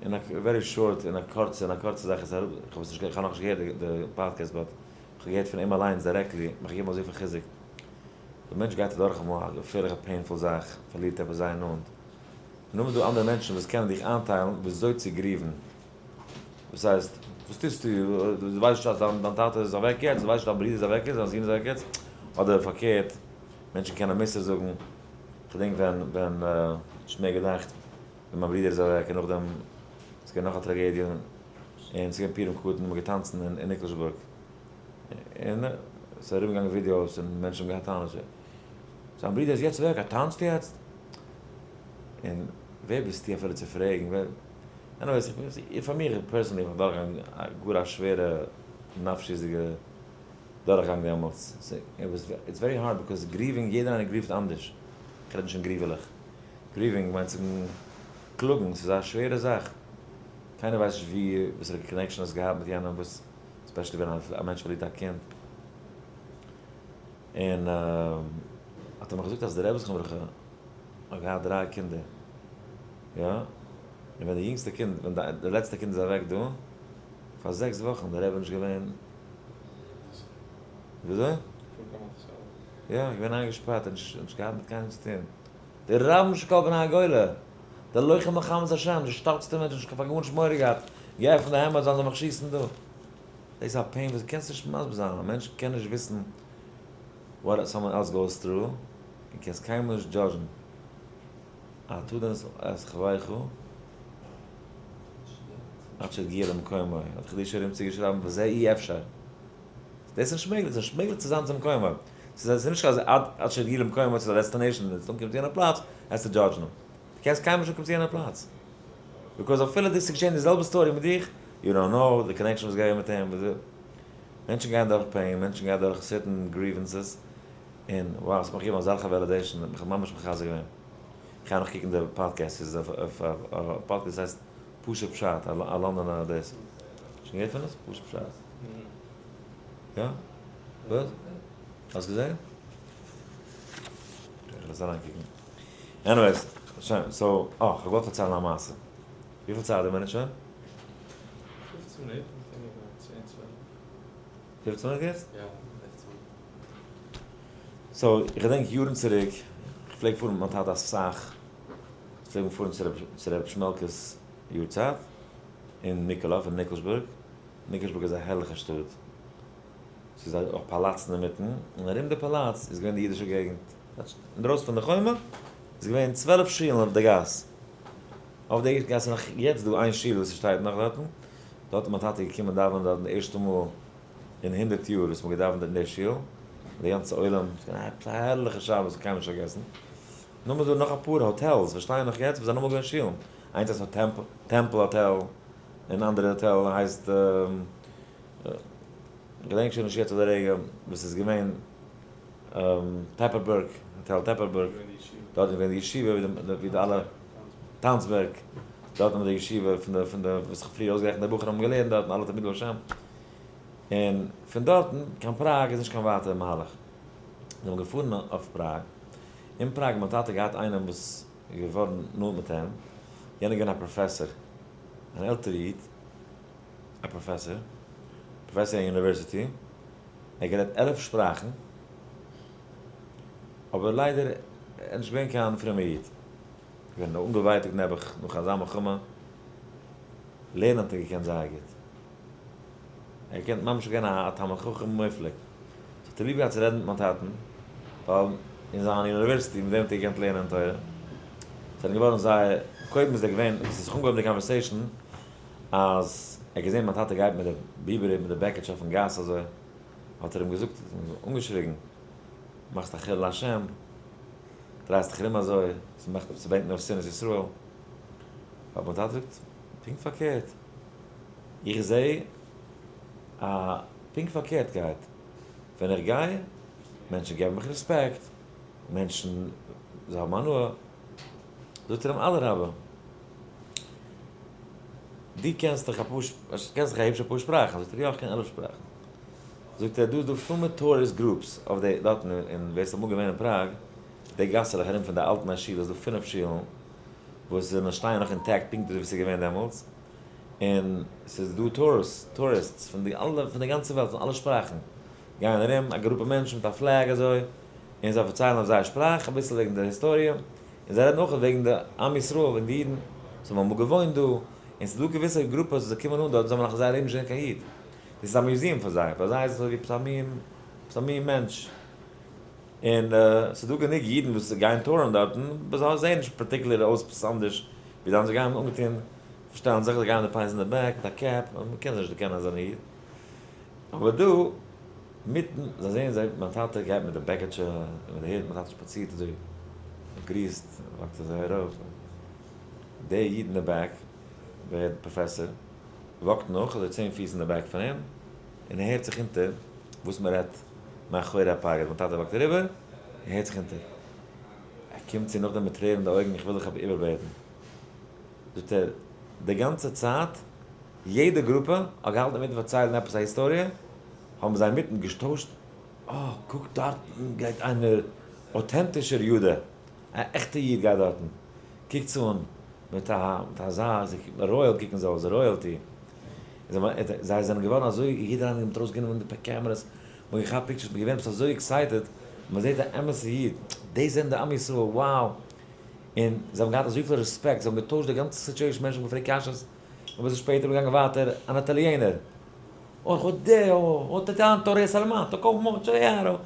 Speaker 1: אין א very short, אין א קורצע, אין א קורצע זאך איז אראפ, איך האב עס נישט, איך האב נאכנישט געהערט די פאדקעסט but איך האב געהערט פון אים אליינס directly, מיך געגעבן אזויפיל חיזוק, די מענטש גייט אדורך אמאל א געפערליכע painful זאך, פארלירט עפעס זייער נאנט, און נאכדעם איז דא אנדערע מענטשן וואס קענען דיך איינטיילן וויאזוי צו grieve ן. וואס הייסט? וואס טוסטו? דו ווייסט נישט אז דיין טאטע איז אוועק יעצט? דו ווייסט נישט דיין ברודער איז אוועק יעצט? דיין זון איז אוועק יעצט? אדער פארקערט, מענטשן קענען מוסר זאגן. כ'געדענק ווען, ווען, נישט מער געדאכט, ווען מיין ברודער איז אוועק און נאכדעם איז געווען נאך א טראגעדיע, און ס'איז געווען פורים קטן, מ'האט געטאנצן אין ניקלשבורג, און ס'איז ארומגעגאנגען ווידיאוס און מענטשן האבן געהאט טענות, זיין ברודער איז יעצט אוועק, ער טאנצט יעצט? און ווער ביסטו אפילו צו פרעגן? anyways, פאר מיר personally איך בין דורכגעגאנגען גאר א שווערע נפשיות'דיגע דורכגאנג דעמאלטס, it's very hard because grieving, יעדער איינער grieve ט אנדערש, איך רעד נישט פון גריוועלעך, grieving מיינט זאגן קלאגן, ס'איז א שווערע זאך, קיינער ווייסט נישט ווי וואסערע connection האסט געהאט מיט יענעם, וואס especially ווען א מענטש פארלירט א קינד, און האט ער מיך געזאגט אז די רבי זכרונו לברכה האט געהאט דריי קינדער, יא, און ווען די יונגסטע קינד, ווען די לעצטע קינד איז אוועק דא, פאר 6 וואכן די רבי נישט געווען, וויאזוי? יא, געווען איינגעשפארט, האט נישט געהאט מיט קיינעם צו טון. די רבן של כל בני הגולה! דער לוחם מלחמת השם, די שטארקסטע מענטש, נישט פאר גארנישט מורא געהאט, געעפנט די העמד זאלן זיי מיך שיסן דא. דאס איז א pain וואס דו קענסט נישט מסביר זיין, א מענטש קען נישט וויסן what someone else goes through, און קענסט קיינמאל נישט judge ן. אתה דן את חברך עד שתגיע למקומו, האט חידושי הרי"ם צוגעשריבן וזה אי אפשר. דאס איז נישט מעגליך, ס'איז נישט מעגליך צו זיין צום מקומו. ס'איז נישט אז עד שתגיע למקומו ס'איז א destination, ווען דו אנקומסט צו יענע פלאץ וועסטו judge ן. דו קענסט קיינמאל נישט אנקומען צו יענע פלאץ. because אפילו דאס איז געשען די זעלבע story מיט דיך, you don't know די connection וואס גייט מיט אים, מענטשן גייען דורך pain, מענטשן גייען דורך certain grievances, און wow, ס'האט מיך געגעבן אזעלכע validation, מיך האט ממש מחזק געווען. איך גיי נאך קוקן די פאדקעסט, ס'איז אויף א פאדקעסט הייסט פשוט פשט, א לאנדאנער דאס. שוין געהערט פון עס? פשוט פשט. יא? וואס? האסט געזען? איך וועל עס אריינקוקן. anyways, שוין, so, אה, כ'האב געוואלט פארציילן א מעשה. וויפיל צייט האבן מיר שוין?
Speaker 2: 15 מינוט, 10, 12.
Speaker 1: 15 מינוט יעצט?
Speaker 2: יא, 15 מינוט.
Speaker 1: so, איך געדענק יארן צוריק, איך פלעג פארן מיט מיין טאטע אסאך, איך פלעג פארן צו רבי שמעלקע'ס יארצייט אין מיקולוב, אין ניקלשבורג. ניקלשבורג איז א הערליכע שטאט. ס'איז א פאלאץ אינמיטן, און ארום די פאלאץ איז געווען די אידישע געגנט. אינדרויסן פון די חומה איז געווען 12 שולן אויף די גאס. אויף די גאס איז נאך יעצט דא איין שול וואס שטייט נאך דארטן. דארט איז מיין טאטע געקומען דאווענען דארטן די ערשטע מאל אין 100 יאר וואס מ'האט געדאווענט אין די שול. די גאנצע עולם, ס'איז געווען א הערליכע שבת, איך קיינמאל נישט פארגעסן. נאכדעם איז דא נאך אפאר hotels וואס שטייען נאך יעצט וואס זענען אמאל געווען שולן. איינס הייסט Temple Hotel, און אנדערע האטעל הייסט, געדענק שוין נישט יעצט אויף די רגע, וואס איז געווען Teperberg, Hotel Teperberg, דארט איז געווען די ישיבה ווי די אלע, טאנצבערג, דארט האבן די ישיבה פון די וואס איך פריער אויסגערעכנט די בחורים האבן געלערנט דארטן אלע תלמידי בעל שם. און פון דארטן קיין פראג איז נישט קיין ווייטע מהלך. זיי האבן געפארן אויף פראג. אין פראג האט מיין טאטע געהאט איינעם וואס איז געווארן נאנט מיט אים, יענער איז געווען א פראפעסאר, אן עלטערע איד, א פראפעסאר, פראפעסאר אין university, ער האט גערעדט 11 שפראכן, אבער ליידער ער איז נישט געווען קיין פרומער איד, געווען אנגעווייטאגט נעבעך נאך אזא מלחמה, לערנען האט ער געקענט זייער גוט, ער האט געקענט ממש געווען א תלמיד חכם מופלג, so האט ער ליב געהאט צו רעדן מיט מיין טאטן, ווייל אין זיין university מיט וועם האט ער געקענט לערנען תורה, זענען געווארן זייער, קודם איז ער געווען, עס איז זיך אנגעהויבן די conversation, אז ער האט געזען מיין טאטע גייט מיט די ביבער מיט די בעקיטש אויפן גאס אזוי, האט ער אים געזאגט, אנגעשריגן, מאכסט א חילול השם, דרייסט דיך ארום אזוי, ס'מאכט, ס'ברענגט נאר שנאת ישראל. האט מיין טאטע געזאגט, פונקט פארקערט, איך זע א פונקט פארקערטקייט, ווען איך גיי, מענטשן געבן מיך רעספעקט, מענטשן זיי האבן הנאה, זאגט ער אים אדרבה, דו קענסט דאך אפאר, קענסט דאך א היבש אפאר שפראכן, זאגט ער יא איך קען 11 שפראכן, זאגט ער דא איז דא פול מיט tourist groups אויף די דארטן אין ווער ס'איז אמאל געווען אין פראג, די גאסעלעך ארום פון די אלטן שול איז דא פינף שולן וואס זענען שטייען נאך intact פונקט אזוי ווי ס'איז געווען דעמאלטס, און ס'איז דא tourists פון די אלע פון די גאנצע וועלט פון אלע שפראכן גייען ארום א גרופע מענטשן מיט א flag אזוי, און זיי פארציילן אויף זייער שפראך אביסל וועגן די היסטאריע, און זיי רעדן אויך וועגן די עם ישראל וועגן די אידן וואס האבן אמאל געוואוינט דא, און ס'איז דא געוויסע גרופעס וואס זיי קומען אן דארט זיי האבן נאך אין זייער לעבן נישט געזען קיין איד, דאס איז א museum פאר זיי, פאר זיי איז עס אזוי ווי עפעס א מין עפעס א מין מענטש, און ס'איז דא גענוג אידן וואס גייען tour ן דארטן, אבער זיי זעען נישט particular אויס עפעס אנדערש ווי די אנדערע, זיי גייען אנגעטון, פארשטעלן זיך, זיי גייען די פיאות אין די back מיט א cap, מ'קען זיי נישט דערקענען אז זיי זענען איד, אבער דא מיטן זיי זעען זיי מיין טאטע גייט מיט די בעקעטשע און מיט די הוט, מיין טאטע שפאצירט אזוי, גריסט, walk ט אזוי ארויף, דער איד אין די back, דער פראפעסאר, walk ט נאך אזוי 10 פיס אין די back פון אים, און ער הערט זיך אונטער וואס מען רעדט מאחורי הפרגוד, מיין טאטע walk ט אריבער, ער הערט זיך אונטער, ער קומט צו נאכדעם מיט טרערן אין די אויגן, איך וויל דיך איבערבעטן, זאגט ער, די גאנצע צייט, יעדע גרופע האט געהאלטן אינמיטן פארציילן עפעס א היסטאריע, האבן זיי אינמיטן געשטוישט, אה, קוק דארטן גייט איינער, אויטענטישער יודע, א עכטע איד גייט דארטן, קוקטס אן, מיט א מיט אזא royal קוקן זיי אויס, royalty, זיי זענען געווארן אזוי, יעדער איינער האט ארויסגענומען די cameras, מ'האט געכאפט pictures, מ'איז געווען עפעס אזוי excited, מ'זעט א אמת'ע איד, דאס זענען די עם ישראל, wow! און זיי האבן געהאט אזויפיל רעספעקט, זיי האבן געטוישט די גאנצע situation, מענטשן האבן געפרעגט קשיות, און ביז שפעטער איז מען געגאנגען ווייטער, אן איטאליענער, אוי oddio, ho tanto resalmato, come c'ero,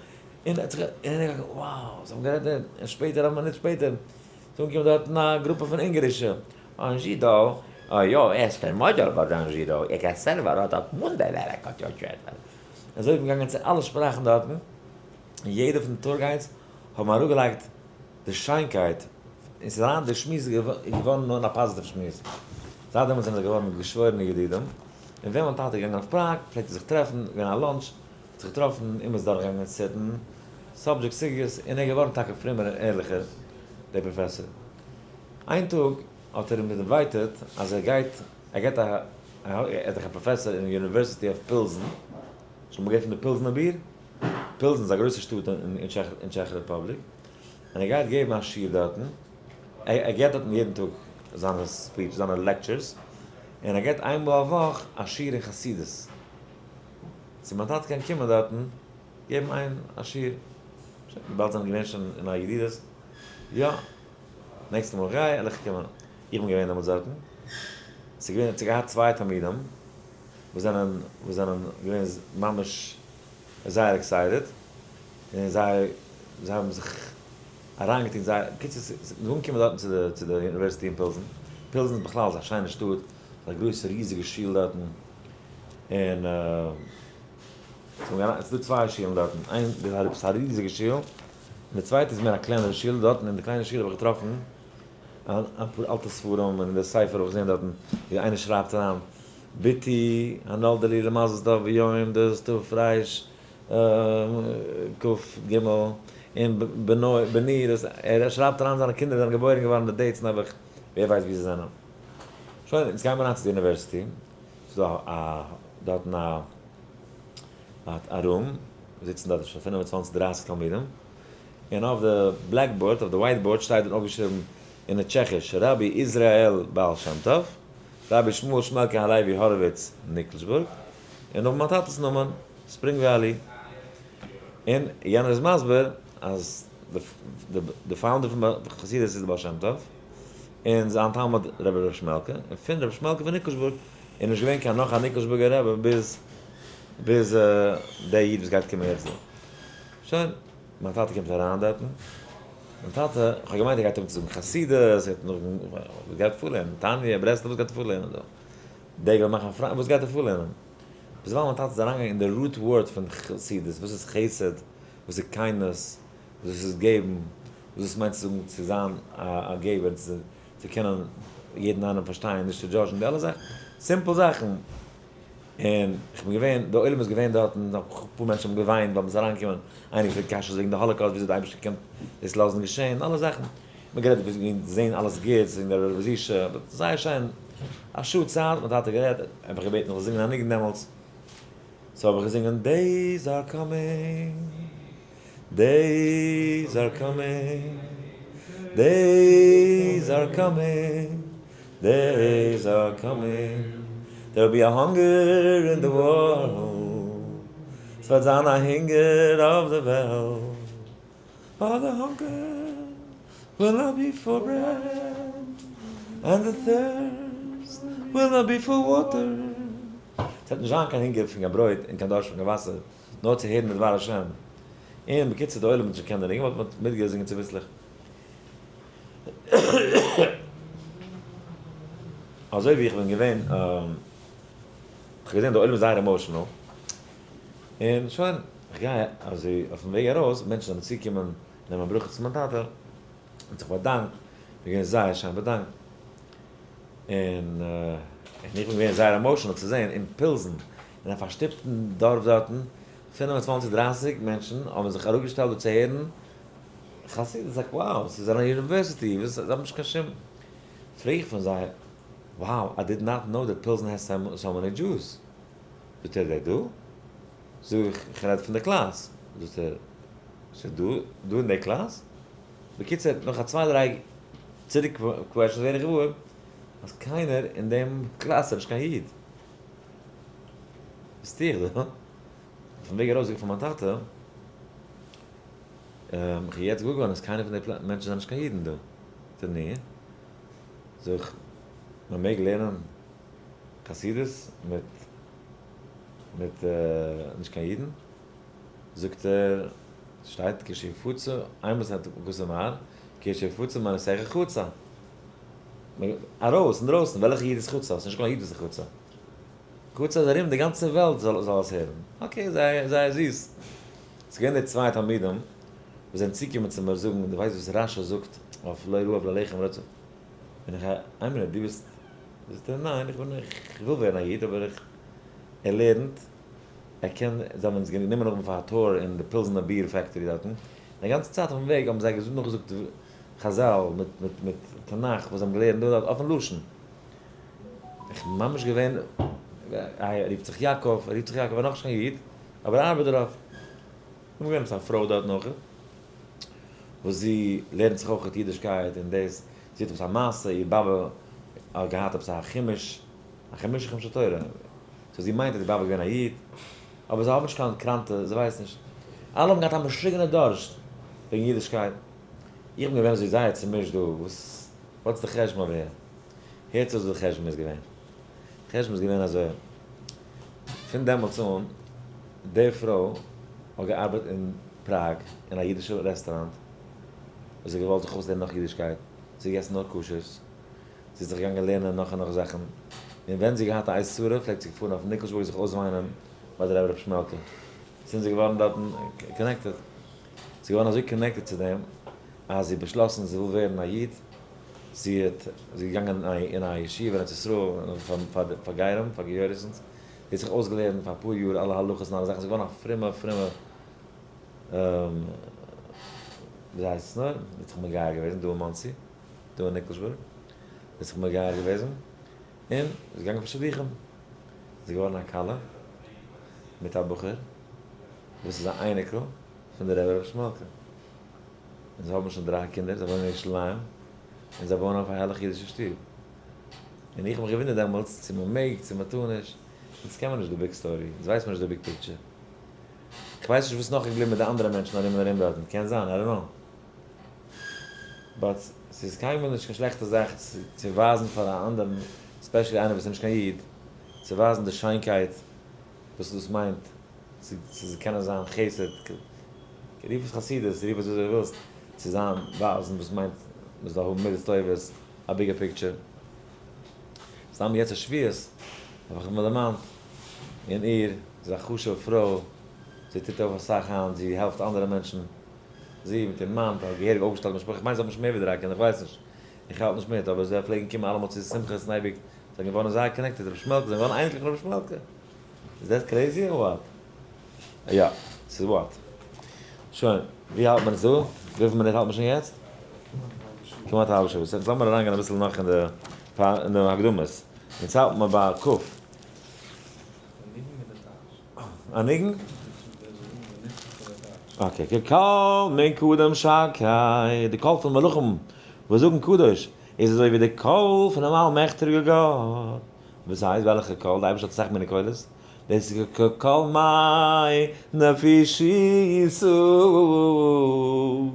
Speaker 1: און ער האט זיך, און איך, wow, זיי האבן גערעדט, און שפעטער, א מינוט שפעטער, איז אנגעקומען דארטן א גרופע פון אונגערישע, אן זשידא, אה יא, ער איז פון מאדזשאר אן זשידא, איך א סערווער האט א וואונדערבארע קאטשעטע. אזוי איז מען געגאנגען צו אלע שפראכן דארטן, און יעדער פון די tour guides האבן אראפגעלייגט די שיינקייט, און ס'איז אריין, די שמועס איז געווארן נאר א פאזיטיוו שמועס. זייט דעמאלטס זענען זיי געווארן געשוואוירענע ידידים, און ווען מיין טאטע איז געגאנגען אויף פראג פלעגט ער זיך טרעפן, געווען א lunch, האט זיך געטראפן, און מ'איז דורכגעגאנגען certain subject סוגיות, און ער איז געווארן טאקע פרומער און ערליכער, דער פראפעסאר. איין טאג האט ער אים invited אז ער גייט, ער געט א, ער איז דאך א פראפעסאר אין University of פילזן, שוין אמאל געהערט פון די פילזנער ביר? פילזן איז א גרויסע שטאט אין טשעכע רעפובליק, און ער גייט געבן א שיעור דארטן, ער געבט דארטן יעדן טאג זיינע speech, זיינע lectures, און ער געבט איינמאל א וואך א שיעור אין חסידות, צו מיין טאטע קען קומען דארטן געבן איין א שיעור, שוין, וויבאלד זיי זענען געווען שוין אין א ידידות, יא, נעקסטע מאל איך גיי וועל איך קומען, איך בין געווען דעמאלטס דארטן, ס'איז געווען, ס'האט געהאט צוויי תלמידים וואס זענען, וואס זענען געווען ממש זייער excited, און זיי, זיי האבן זיך אריינגעטון זייער, בקיצור ס'איז אנגעקומען דארטן צו די, צו די university אין פילזן, פילזן איז בכלל איז א שיינע שטאט, א גרויסע ריזיגע שול דארטן, און ס'איז דא צוויי שולן דארטן, איין איז עפעס א ריזיגע שול, און די צווייטע איז מער א קלענערע שול, דארטן אין די קליינע שול האב איך געטראפן אפאר אלטע ספרים, און אין די ספר האב איך געזען דארטן ווי איינער שרייבט אריין בתי הנולדה לי למזל טוב ביום דאס תר"כ ג, און בני דאס, ער שרייבט אריין זיינע קינדער זענען געבוירן געווארן די dates נעבעך, ווער ווייסט ווי זיי זענען. שוין, אונז גיימער אריין צו די university, ס'איז דא א דארטן א א room, זיצן דארט אפשר פינף און צוואנציג דרייסיג תלמידים, און אויף די blackboard, אויף די whiteboard שטייט דארט אויפגעשריבן אין די טשעכיש, רבי איזראעל בעל שם טוב, רבי שמואל שמעלקע הלוי האראוויץ ניקלשבורג, און נאך מיין טאטע'ס נאמען, ספרינג וואלי. און יענער איז מסביר אז די founder פון חסידות איז די בעל שם טוב, און זיין תלמיד רבי ר' שמעלקע, און פון רבי שמעלקע פון ניקלשבורג איז נישט געווען קיין נאך א ניקלשבורגער רבי ביז ביז דער איד וואס גייט קומען יעצט דא. שוין, מיין טאטע קומט אריין דארטן, מיין טאטע, איך האב געמיינט ער גייט אנהויבן צו זאגן חסידות, ער האט נאך, וואס גייט ער פארלערנען? תניא, ברסלב, וואס גייט ער פארלערנען דא? דגל מחנה אפרים, וואס גייט ער פארלערנען? ביז ווייל מיין טאטע איז אריינגעגאנגען אין די root word פון חסידות, וואס איז חסד, וואס איז kindness, וואס איז געבן, וואס דאס מיינט צו זאגן צו זיין א געבער, צו קענען יעדן איינעם פארשטיין, נישט צו judge ן, די אלע זאכן, simple זאכן. און איך בין געווען, די עולם איז געווען דארטן, אפאר מענטשן האבן געוויינט ווייל מ'איז אריינגעקומען, איינער געפרעגט קשיות וועגן די Holocaust, וויאזוי די אייבערשטער קען דאס לאזן געשען, אלע זאכן. מ'האט גערעדט וועגן זען אלעס גוטס, וועגן די רבי'שע, זייער שיין, א שעה צייט האט מיין טאטע גערעדט, ער האט מיך געבעטן איך זאל זינגען א ניגון דעמאלטס, so האב איך געזינגען days are coming, days are coming, days are coming, days are coming, there will be a hunger in the world, ס'וועט זיין א הונגער אויף די וועלט, but the hunger will not be for bread, and the thirst will not be for water. ס'וועט נישט זיין קיין הונגער פון קיין ברויט און קיין דארשט פון קיין וואסער, נאר צו הערן די דבר השם. און בקיצור די עולם האט נישט געקענט די ניגון, מ'האט מיטגעזינגען צוביסלעך. אזוי ווי איך בין געווען, איך האב געזען די עולם איז זייער emotional, און שוין, איך גיי אזוי אויפן וועג ארויס, מענטשן זענען צוגעקומען נעמען ברכות צו מיין טאטע, האט זיך באדאנקט, מיר געווען זייער שיין באדאנקט, און איך בין געווען זייער emotional צו זען אין פילזן, אין א פארשטופטן דארף דארטן, פינף און צוואנציג דרייסיג מענטשן האבן זיך אראפגעשטעלט דא צו הערן חסידות, like wow, ס'איז אן university, וואס זיי האבן נישט קיין שום, פרעג איך פון זיי, wow, I did not know that Pilsen has so many Jews, זאגט ער, ווער דא? זאג איך, איך רעד פון די קלאס, זאגט ער, ס'איז דא דא אין די קלאס? בקיצור, נאך א צוויי דריי צוריק questions ווער איך געוואר אז קיינער אין דעם קלאס איז נישט קיין איד. וואס טו איך דא? אויפן וועג ארויס זאג איך פאר מיין טאטע, איך האב יעצט געוואר געווארן אז קיינער פון די מענטשן זענען נישט קיין אידן דא. זאגט ער נו, זאג איך, מען מעג לערנען חסידות מיט מיט נישט קיין אידן? זאגט ער, שטייט כשיפוצו, איינמאל ס'האט גוסא מהר, כשיפוצו מעשיך חוצה. ארויס, אינדרויסן, וועלכע איד איז חוצה? ס'נישט קיין איד וואס איז חוצה. חוצה איז ארום די גאנצע וועלט זאל זאל עס הערן. Okay, זייער זייער זיס. ס'איז געווען די צוויי תלמידים וואס זענען צוגעקומען צו מיר זאגן, דו ווייסט וואס רש"י זאגט אויף לא רעב ללחם רצה? בין איך א, איין מינוט, דו ביסט, זאגט ער, ניין, איך בין, איך וויל ווערן א איד, אבער איך, ער לערנט, ער קען, זיי האבן אונז גענומען נאכדעם פאר א tour אין די פילזנער ביר factory דארטן, די גאנצע צייט אויפן וועג האבן זיי געזאגט נאכגעזאגט חזל מיט מיט מיט תנך וואס זיי האבן געלערנט דא דארט אויפן לשון. איך בין ממש געווען, ער רופט זיך יעקב, ער רופט זיך יעקב, ער איז נאכנישט קיין איד, אבער ער ארבעט דערויף. נאכדעם געווען עפעס א פרוי דארט נאך, וואס זי לערנט זיך אויך אידישקייט און דאס, זי האט עפעס א מעשה, איר באבע האט געהאט עפעס א חומש, א חומש חומשי תורה, so זי מיינט אז די באבע איז געווען א איד, אבער זיי האבן נישט קיין קראנטע, זיי ווייסן נישט. אלע האבן געהאט א משוגענע דורשט וועגן אידישקייט. איך בין געווען אזוי זייער צומישט דא, וואס, what's די חשבון over here? הערטס אויס וואס די חשבון איז געווען. די חשבון איז געווען אזוי, פון דעמאלטס אן, די פרוי האט געארבעט אין פראג אין א אידישע רעסטוראנט, זי האט געוואלט זיך אויסלערנען נאך אידישקייט, זי האט געגעסן נאר כשר'ס, זי איז זיך געגאנגען לערנען נאך און נאך זאכן, און ווען זי האט געהאט א עת צרה פלעגט זי פארן אויף ניקלשבורג זיך אויסוויינען ביי די רבי ר' שמעלקע, זינט זי איז געווארן דארטן connected, זי איז געווארן אזוי connected צו דעם אז זי האט באשלאסן זי וויל ווערן א איד, זי האט זי איז געגאנגען אין א ישיבה אין ארץ ישראל פאר גרים, פאר גיורת'נס, זי האט זיך אויסגעלערנט פאר אפאר יאר אלע הלכות און אלע זאכן, זי איז געווארן א פרומע פרומע ווי הייסט עס נאר, זי האט זיך מגייר געוועזן דא אין מאנסי. דא אין ניקלשבורג, איז זיך מגייר געוועזן, און איז געגאנגען פאר שידוכים, איז געווארן א כלה מיט א בחור וואס איז א אייניקל פון די רבי ר' שמעלקע, און זיי האבן שוין דריי קינדער, זיי וואוינען אין ירושלים, און זיי בויען אויף א הערליכע אידישע שטוב. און איך האב מיך געוואונדערט דעמאלטס צו מען מעג צו מען טאר נישט, אונז קען מען נישט די big story, אונז ווייסט מען נישט די big picture. איך ווייס נישט וואס נאך איז געבליבן מיט די אנדערע מענטשן ארום און ארום דארטן, קען זיין, I don't know. But ס'איז קיינמאל נישט קיין שלעכטע זאך צו ווייזן פאר א אנדערן, especially איינער וואס איז נישט קיין איד, צו ווייזן די שיינקייט וואס דאס מיינט צו קענען זיין חסד, רוף עס חסידות, רוף עס וויאזוי דו ווילסט, צו זיין ווייזן וואס מיינט מען זאל האבן מידות טובות, א bigger picture. סתם יעצט איז שביעות, האב איך מיר דערמאנט, און איר, זי איז א חשוב'ע פרוי, זי טוט אויף אסאך היינט, זי העלפט אנדערע מענטשן, זי מיט איר מאן האט געהעריג אויפגעשטעלט משפחה, איך מיין זיי האבן נישט מער ווי דריי קינדער, איך ווייס נישט, איך האלט נישט מיט, אבער זיי פלעגן קומען אלעמאל צו שמחות און אייביג, זיי זענען געווארן זייער connected, רבי שמעלקע, זיי זענען געווארן אייניקלעך פון רבי שמעלקע, איז that crazy or what? יא, ס'איז what. שוין, ווי האלט מען עס דא? וויפיל מינוט האלט מען שוין יעצט? כמעט א האלבע שעה. יעצט לאמיר אריינגיין אביסל נאך אין די אין די הקדמות. יעצט האלט מען ביי ק. א ניגון? Okay, כקול מקדם שקי, די קול פון מלאכים וואס זאגן קדוש, איז אזוי ווי די קול פונעם אלמעכטיגער גאט. וואס הייסט וועלכע קול? די אייבערשטער האט אסאך מיני קולות. דאס איז כקול מי נפישי ס'או,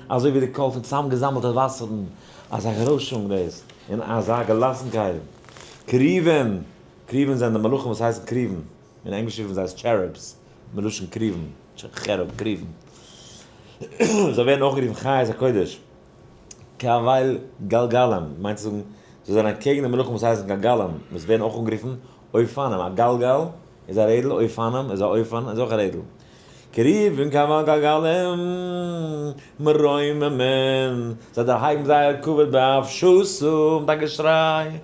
Speaker 1: אזוי ווי די קול פון צוזאמגעזאמלטע וואסערן, אזא גערוישונג דאס, און אזא געלאסנקייט. כרובים, כרובים זענען די מלאכים וואס הייסן כרובים, אין ענגליש רופן זיי עס cherubs, מלשון כרובים, cherub, כרובים. זיי ווערן אויך גערופן חיות הקודש, כבלי גלגלים, מיינט צו זאגן, זיי זענען אקעגן די מלאכים וואס הייסן גלגלים, וואס ווערן אויך אנגערופן אופנים, א גלגל איז א רעדל, אופנים איז א אופן איז אויך א רעדל. כרובים כבלי גלגלים מרוממין, זיי דערהייבן זייער כבוד בעפשסו מיט א געשריי,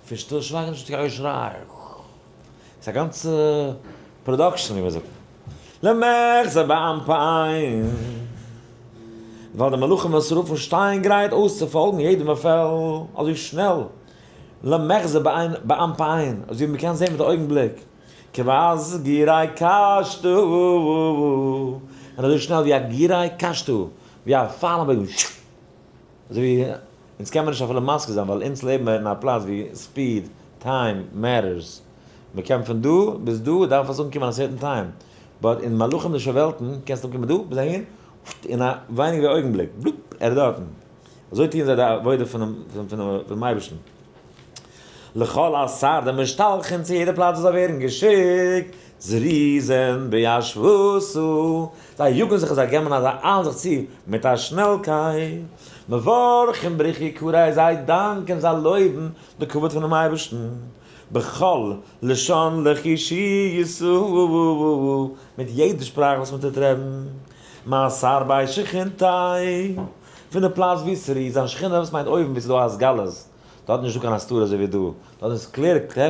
Speaker 1: פון שטיל שווייגן צו א געשריי, ס'איז א גאנצע production ווי מ'זאגט. למחזה בענפין, ווייל די מלאכים והשרפים שטייען גרייט אויסצופאלגן יעדן באפעל אזוי שנעל, למחזה בענפין, אזוי ווי מ'קען זען מיט די אויגן בליק, כבז גירי קשתו, און אזוי שנעל ווי א גירי קשתו, ווי א פייל און בויגן, אזוי ווי אונז קען מען נישט אפילו מסביר זיין ווייל אונז לעבן אין א פלאץ ווי speed, time, matters. מען קען פון דא ביז דא דארף עס אנקומען א certain time, but אין מלאכים'דישע וועלטן קענסטו אנקומען דא ביז אהין אין א ווייניג ווי אויגנבליק, בלופ, ער איז דארטן. אזוי טוען זיי די עבודה פונעם אייבערשטן. לכל אתר דמשתלחין צו יעדע פלאץ וואס זיי ווערן געשיקט, זריזין בישבותא, זיי יאגן זיך און זיי געבן אזא איילן זיך צו מיט א שנעלקייט, מברכין בריך יקריה, זיי דאנקען, זיי לויבן די כבוד פונעם אייבערשטן, בכל לשון לחישיותא, מיט יעדע שפראך וואס מען טוט רעדן, מאתר בי שכינתיה, פון די פלאץ וואו ס'רוהט זיין שכינה, וואס מיינט אויבן וואו ס'איז דא התגלות, דארט איז נישטא קיין הסתרה אזוי ווי דא, דארט איז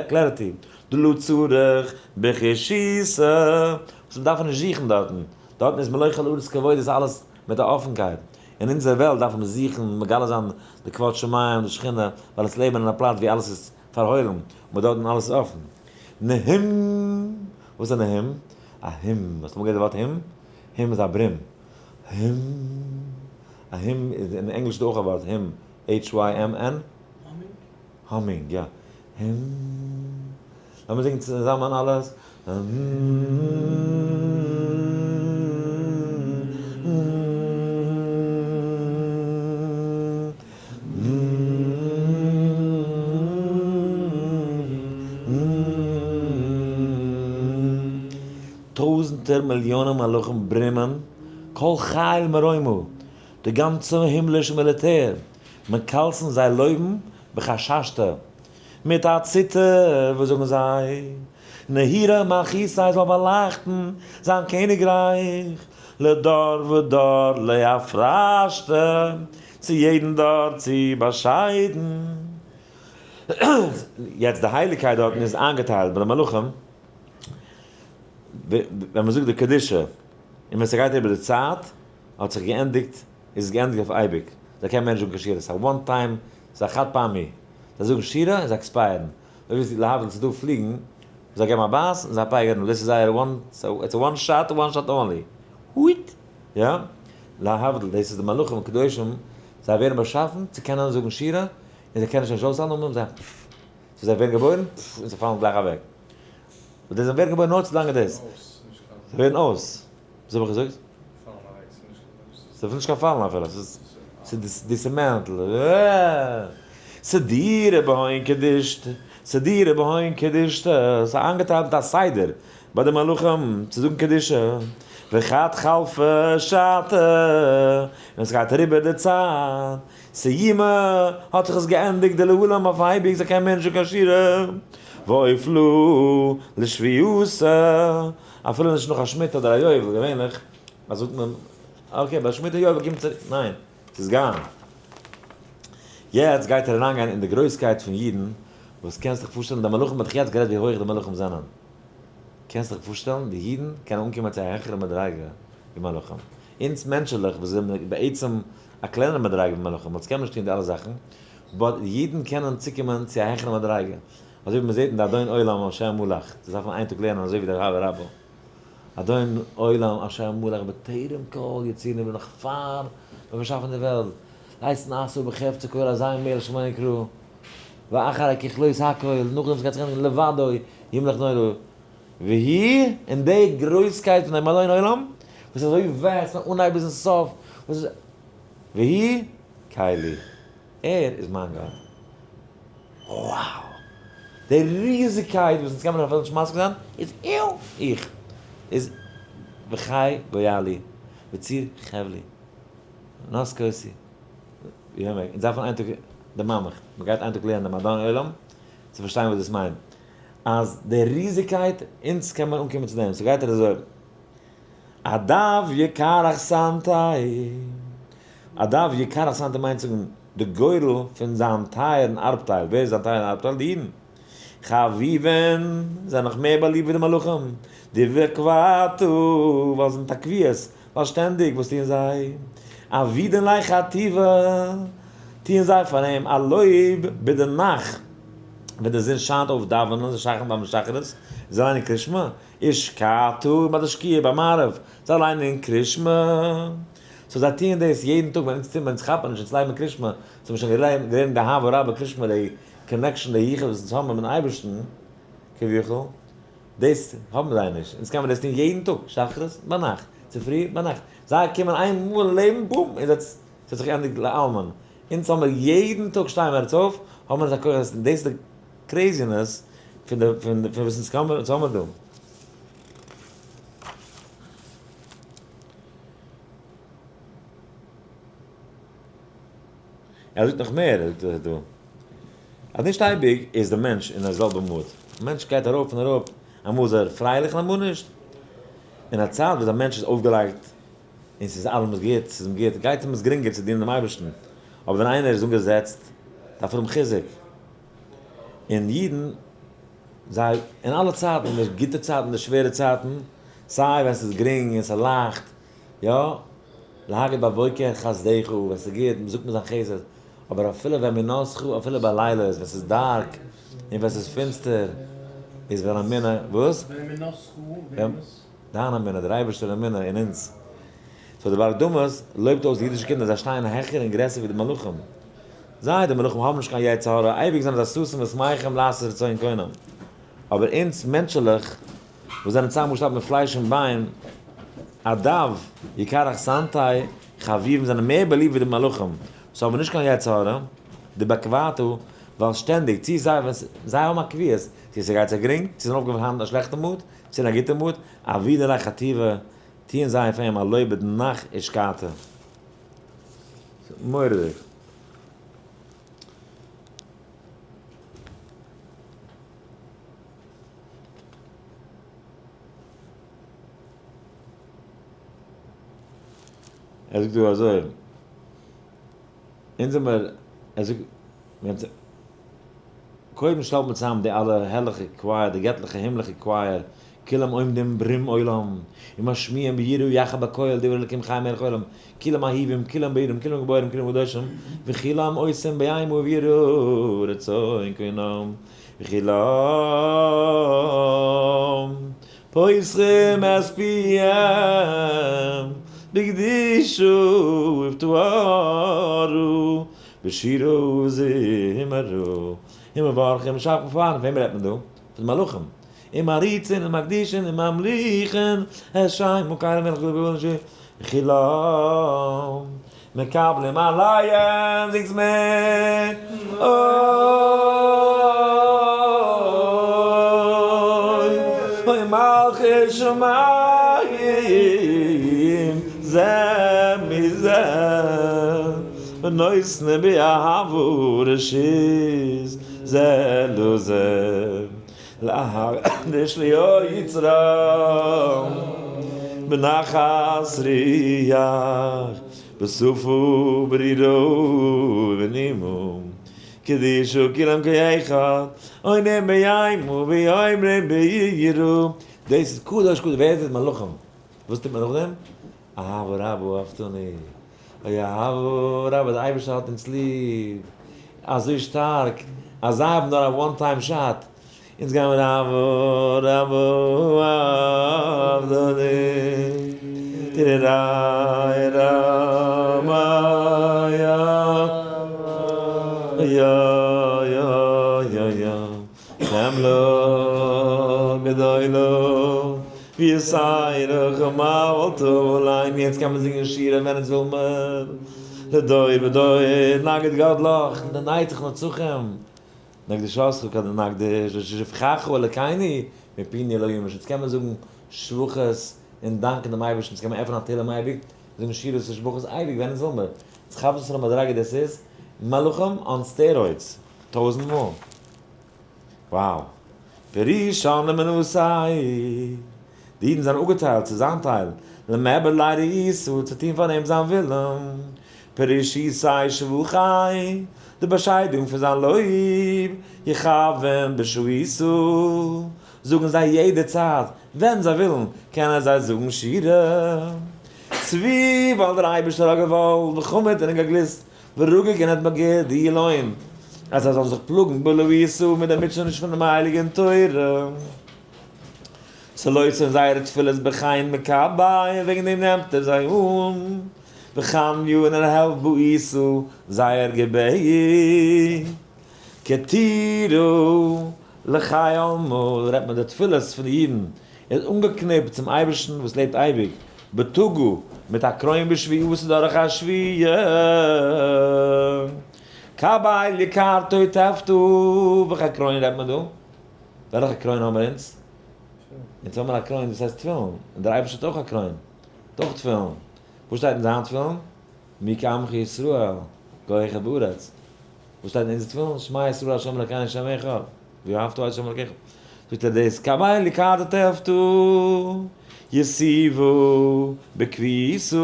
Speaker 1: clarity, דלא צריך בחישיותא, וואס מ'דארף נישט זוכן דארטן, דארטן איז מלא כל הארץ כבודו, איז אלעס מיט א אפנקייט, אין אונזער וועלט דארף מען זוכן מגלה זיין די כבוד שמים, די שכינה, ווייל עס לעבן אין א פלאץ ווי אלעס איז פארהוילן, אבער דארטן אלעס איז אפן. נהים! וואס איז א נהים? א hum, האסט אמאל געהערט די ווארט hum? hum איז א ברום. hum. א hum איז אין ענגליש איז דא אויך א ווארט hymn, HYMN.
Speaker 2: Humming?
Speaker 1: Humming, יא. Hum. לאמיר זינגען צוזאמען אלעס. טויזנטער מיליאנען מלאכים ברומען, כל חיל מרומה, די גאנצע הימלישע מיליטער, מקלסן זיי לויבן בחששתא, מיט א ציטער, וואס זאגן זיי? נהירא מלכותיה זאל באלייכטן זיין קעניגרייך, לדור ודור לאפרשתא, צו יעדן דור צו באשיידן. יעצט די הייליגקייט דארטן איז איינגעטיילט ביי די מלאכים, ווען מען זאגט די קדושה, און ווען ס'גייט איבער די צייט, האט זיך געענדיגט, איז עס געענדיגט אויף אייביג, זיי קענען מער נישט זאגן קיין שירה, ס'איז א one time, ס'איז א חד פעמי, זיי זאגן שירה און זיי expire ן, אויב איז להבדיל ס'איז דא פליגן, זיי געבן א בייס און זיי פייגערן, דאס איז זייער one, it's a one shot, one shot only, הויט, יא, להבדיל דאס איז די מלאכים הקדושים, זיי ווערן באשאפן צו קענען זאגן שירה, און זיי קענען שוין נישט אויסהאלטן נאכדעם זיי פפפ, so זיי ווערן געבוירן פפפ און זיי פאלן גלייך אוועק, און זיי ווערן געבוירן נאר צו לאנג דאס, זיי ווערן אויס, וואס האב איך געזאגט? ס'איז נישט קיין פאלן אפילו, ס'איז dismantle. סדירא בהון קדישתא, סדירא בהון קדישתא, ס'איז איינגעטיילט מיט א סדר ביי די מלאכים צו זאגן קדושה, וחד חלפא שעתא, ווען ס'גייט אריבער די צייט, סיימא, האט זיך עס געענדיגט די לעולם אויף אייביג, זיי קענען מער נישט זאגן קיין שירה, ואופלא לשביעותא, אפילו נישט נאך א שמיטה אדער א יובל, געווענליך אז זאגט מען okay ביי שמיטה יובל קומט צוריק, ניין, ס'איז gone. יעצט גייט ער אריינגיין אין די גרויסקייט פון אידן, וואס קענסט דיך פארשטעלן, די מלאכים האט דאך יעצט גערעדט ווי הויך די מלאכים זענען, קענסט דיך פארשטעלן די אידן קענען אנקומען צו א העכערע מדריגה ווי מלאכים, אונז מענטשעלעך וואס זענען בעצם א קלענערע מדריגה ווי מלאכים, אונז קען מען נישט טון די אלע זאכן, but אידן קענען צוקומען צו א העכערע מדריגה, אזוי ווי מען זעט אין די אדון עולם אשר מלך, דאס דארף מען איין טאג לערנען אזוי ווי דער אהבה רבה. אדון עולם אשר מלך בטרם כל יציר נברא נאך פאר מען באשאפן די וועלט, לעת נעשה בחפצו כל אזי מלך שמו נקרא, ואחר ככלות הכל, נאכדעם ס'גייט זיך ענדיגן לבדו ימלך נורא, והיא, און די גרויסקייט פון דעם אדון עולם, וואס איז אזוי vast פון אנהייב ביזן סוף, וואס איז, והיא, קלי, ער איז מיין גאט. Wow! די ריזיגקייט וואס אונז קען מען אפילו נישט משיג זיין, איז איו איך, איז וחי גואלי, וצור חבלי, נס כוסי, אונז דארפן איין טאג די ממך, מען גייט איין טאג לערנען דעם אדון עולם, צו פארשטיין וואס דאס מיינט, אז די ריזיגקייט, אונז קען מען אנקומען צו דעם, so גייט ער אזוי, אדב יקר אכסנתיה, אדב יקר אכסנתיה מיינט זאגן, די גורל פון זיין טייערן ארבטייל, ווער איז זיין טייערן ארבטייל? די אידן. חביבין, זענען נאך מער באליבט ווי די מלאכים, דבקבעתא, ווייל זיי זענען תקוויות, ווייל שטענדיג, וואס טוען זיי? עבידין ליה חטיבה, טוען זיי פאר אים א לויב בדנח, ווען די זון שיינט אויף דאווענען זיי שחרית ביים שחרית, זיי ליינען קרישמע, ושקעתא, ביי די שקיעה ביי מעריב, זיי ליינען קרישמע. So זיי טוען דאס יעדן טאג, ווען אונז טוען, אונז כאפן נישט, אונז לייענען קרישמע, אונז האבן שוין געלערנט די אהבה רבה קרישמע, די connection, די יחוד וואס אונז האבן מיטן אייבערשטן, כביכול, דאס האבן זיי נישט, אונז קען מען דאס טון יעדן טאג, שחרית ביינאכט, צופרי ביינאכט, זיי קומען איין מאל אין לעבן, בום, און ס'האט זיך געענדיגט לעלמין. אונז האבן מיר יעדן טאג שטייען מיר אויף, האבן מיר אזא כח, דאס איז די craziness פון די פון פון וואס אונז האבן מיר דא. ער זאגט נאך מער, ער זאגט דא, אז נישט אייביג איז דער מענטש אין די זעלבע mood. א מענטש גייט ארויף און אראפ, אמאל איז ער פרייליך און אמאל נישט. אין א צייט וואס א מענטש איז אויפגעלייגט און ס'איז אלעמען גוט, ס'איז אים גוט, גייט אים עס גרינגער צו דינען דעם אייבערשטן. אבער ווען איינער איז אנגעזעצט, דארף ער האבן חיזוק. און אידן, זיי, אין אלע צייטן, אין די גוטע צייטן, אין די שווערע צייטן, סיי ווען ס'איז גרינג און ס'איז לייכט, יא, להגיד בבוקר חסדך, ווען ס'איז גוט, זאגט מען זיין חסד, אבער אפילו ווען מנאסך, אפילו בלילות, ווען ס'איז dark, און ווען ס'איז פינסטער, איז ווען אמונה, וואס?
Speaker 3: ווען מנאסך, וועמענס?
Speaker 1: דיין אמונה, דער אייבערשטער אמונה אין אונז. so דער בעל אקדמות לויבט אויס די אידישע קינדער, זיי שטייען העכער און גרעסער ווי די מלאכים. זיי, די מלאכים, האבן נישט קיין יצר הרע, אייביג זענען זיי ששים ושמחים לעשות רצון קונם. אבער אונז, מענטשעלעך, וואס זענען צוזאמגעשטעלט מיט פלייש און ביין, אדב, יקר אכסנתי, חביבים זענען מער באליבט ווי די מלאכים, וואס האבן נישט קיין יצר הרע, די באקוואטו, ווייל שטענדיג, צי זיי, ווען זיי האבן א קביעות, צי ס'גייט זיי גרינג, צי זיי זענען אויפגעוואכט היינט אין א שלעכטע mood, צי אין א גוטע mood, אבי דער חטיבה, טוען זיי פאר אים א לויבעד נאך השקעתה. מורא'דיג. ער זאגט דא אזוי, אונז זעמער, ער זאגט, קודם שטעלט מען צוזאם די אלע הערליכע choir, די געטליכע הימליכע choir, כולם עומדים ברום עולם, ומשמיעים ביראה יחד בקול דברי אלקים חיים מלך עולם, כולם אהובים, כולם בהירים, כולם גיבורים, כולם קדושים, וכולם עושים באימה וביראה רצון קונם, וכולם פותחים את פיהם בקדושה ובטהרה בשירה ובזמרה ומברכים משבחים פארן, וועם רעדט מען דא? פון מלאכים. ומעריצין ומקדישין וממליכין את שם קל מלך גדול וכולם מקבלים עליהם זינגטס מיט אוי אוי מלכי שמים זה מזה ונותנים באהבה רשות זה לזה להקדיש ליוצרם בנחת רוח בשפה ברורה ובנימום קדישו כולם כאחד עונים באימה ואומרים ביראה. דאס איז קדוש קדוש, ווער איז מלאכים? וואס טוט מען נאכדעם? אהבה רבה אהבתנו, אוי אהבה רבה, דער אייבערשטער האט אונז ליב אזוי שטארק, אז זיי האבן נאר א one time shot, אונז גייען מיר אהבה רבה אהבתנו, תראה רבה יא יא יא יא יא חמלה גדולה ויתירה חמלתו עלינו, יעצט קען מען זינגען שירה ווען עס וויל מען, לדור ודור נגיד גדלך, לנצח נצחים, נקדישך כדנקדיש, לשבחך אלקינו, מפינו לא ימוש, יעצט קען מען זאגן שבחות און דאנקען דעם אייבערשטן, יעצט קען מען עפענען א תהלים אייביג, זאגן שירות ושבחות אייביג ווען עס וויל מען, יעצט כאפט וואס פאר א מדריגה דאס איז, מלאכים on steroids, טויזנט מאל. Wow. פרישן למנוסי, די אידן זענען אפגעטיילט צו זיין טייל, למעבד לריסו, צו טון פאר אים זיין ווילן, פרישיסי שבחי, די באשיידונג פון זיין לויב, יכוון בשעיסו, זאגן זיי יעדע צייט, ווען זיי ווילן, קענען זיי זאגן שירה. צבי, ווייל דער אייבערשטער האט געוואלט, וחמד און געגליסט, ורוגג און האט באגערט די ילוים, אז זיי זאלן זיך פלאגן בלויסו מיט דער מוטשעניש פונעם הייליגן תורה. צלותן זייערע תפילות בחן מקבל, און וועגן דעם נעמט ער זיי אן, בחניו און ער העלפט באיסו זייער געבעט. כתירו לחי עלמא, רעדט מען די תפילות פון די אידן, איז אנגעקניפט צום אייבערשטן וואס לעבט אייביג. בתגא, מיט א קרוין בשבועה דורך א שבועה. קבל יקרתו תפתו, וועלכע קרוין רעדט מען דא? וועלכע קרוין האבן מיר אונז? אונז האבן מיר א קרוין וואס הייסט תפילין, און דער אייבערשטער האט אויך א קרוין, האט אויך תפילין. וואס שטייט אין זיין תפילין? מי כעמך ישראל, גוי אחד בארץ. וואס שטייט אין אונזער תפילין? שמע ישראל ה' אלקינו ה' אחד, ואהבת את ה' אלקיך. זאגט ער דאס קבל יקרתו תפתו, יתיבא בקביעותא,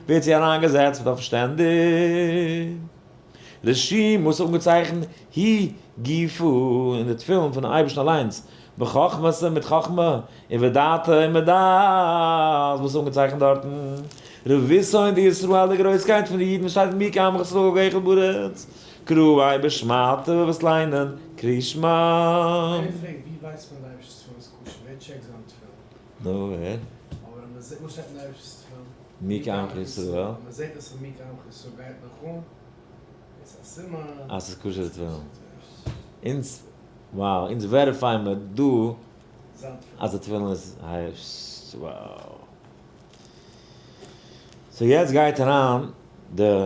Speaker 1: ווערט זי אריינגעזעצט מיט אויף שטענדיג. רשימות איז אנגעצייכנט היא גופא אין די תפילין פונעם אייבערשטן אליינס, בחכמתא מיט חכמה, ובדעתא און מיט דעת, וואס איז אנגעצייכנט דארטן, רבותהון דישראל די גרויסקייט פון די אידן שטייט מי כעמך ישראל גוי אחד בארץ, קראי בשמעתא וואס ליינען קריאת שמע.
Speaker 3: איינער פרעגט ווי ווייסט מען די אייבערשטער'ס תפילין איז כשר? ווער טשעקט זיין תפילין?
Speaker 1: נו ווער?
Speaker 3: אבער אז מ'זעט וואס שטייט אין די אייבערשטער'ס תפילין?
Speaker 1: מי כעמך ישראל.
Speaker 3: אז מ'זעט אז ס'איז מי כעמך ישראל גייט נאך אן, איז א סימן
Speaker 1: אז ס'איז כשר תפילין. אונז, wow, אונז verify מיר דא אז די תפילין איז הייס, wow. so יעצט גייט אריין די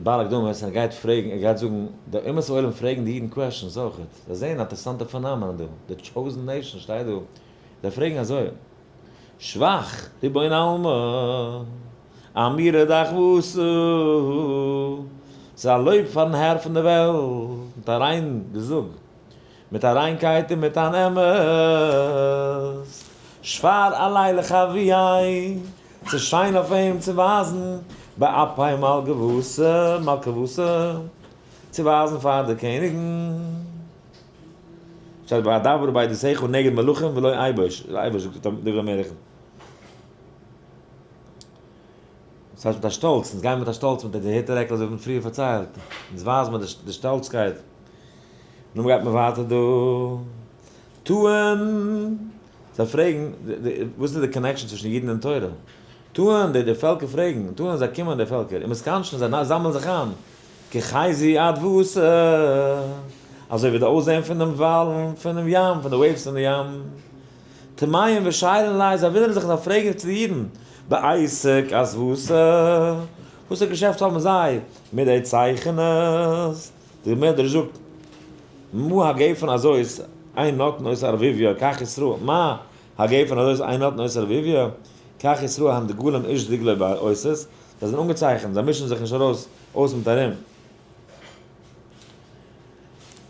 Speaker 1: בעל הקדמות און ער גייט פרעגן, ער גייט זאגן, די אומות העולם פרעגן די אידן questions אויכעט, זיי זעען א אינטערעסאנטע phenomenon דא, די chosen nation שטייט דא, זיי פרעגן אזוי, שבח ריבון עלמא, אמירה דאחוותא, ס'איז א לויב פארן הער פון די וועלט, מיט א ריין געזאג, מיט א ריינקייט און מיט אן אמת, שפאר עלי לחביי, ס'איז שיין אויף אים צו ווייזן, באפי מלכוותא, מלכוותא, צו ווייזן פאר די קעניגן. שטייט ואדברה בעדותיך נגד מלכים ולא אייבוש, אייבוש זאגט דוד המלך. דאס הייסט מיט א שטאלץ, אונז גייען מיט א שטאלץ מיט די היתר רעקל אזוי ווי מ'האט פריער פארציילט, אונז ווייזן מיר די שטאלצקייט. נו גייט מען ווייטער דא טוען, זיי פרעגן וואס איז די connection צווישן אידן און תורה? טוען די פעלקער פרעגן, טוען זיי קומען די פעלקער און מסכנשן זיי זאמלען זיך איין, כחזי עדותא, אזוי ווי די אויסזען פון דעם וואלן פונעם ים, פון די waves פון די ים. תמהין ושיילין ליה, זיי וואונדערן זיך און זיי פרעגן צו די אידן, בעסק עזבתא, וואס א געשעפט האבן זיי מיט די צייכענעס? די מדרש זאגט, מה הגפן הזאת אין נותן אותה ערבוביא כך ישראל, מה הגפן הזאת אין נותן אותה ערבוביא כך ישראל הם דגלים איש דגלו באותות, זיי זענען אנגעצייכנט, זיי מישן זיך נישט ארויס אויס מיט ארום.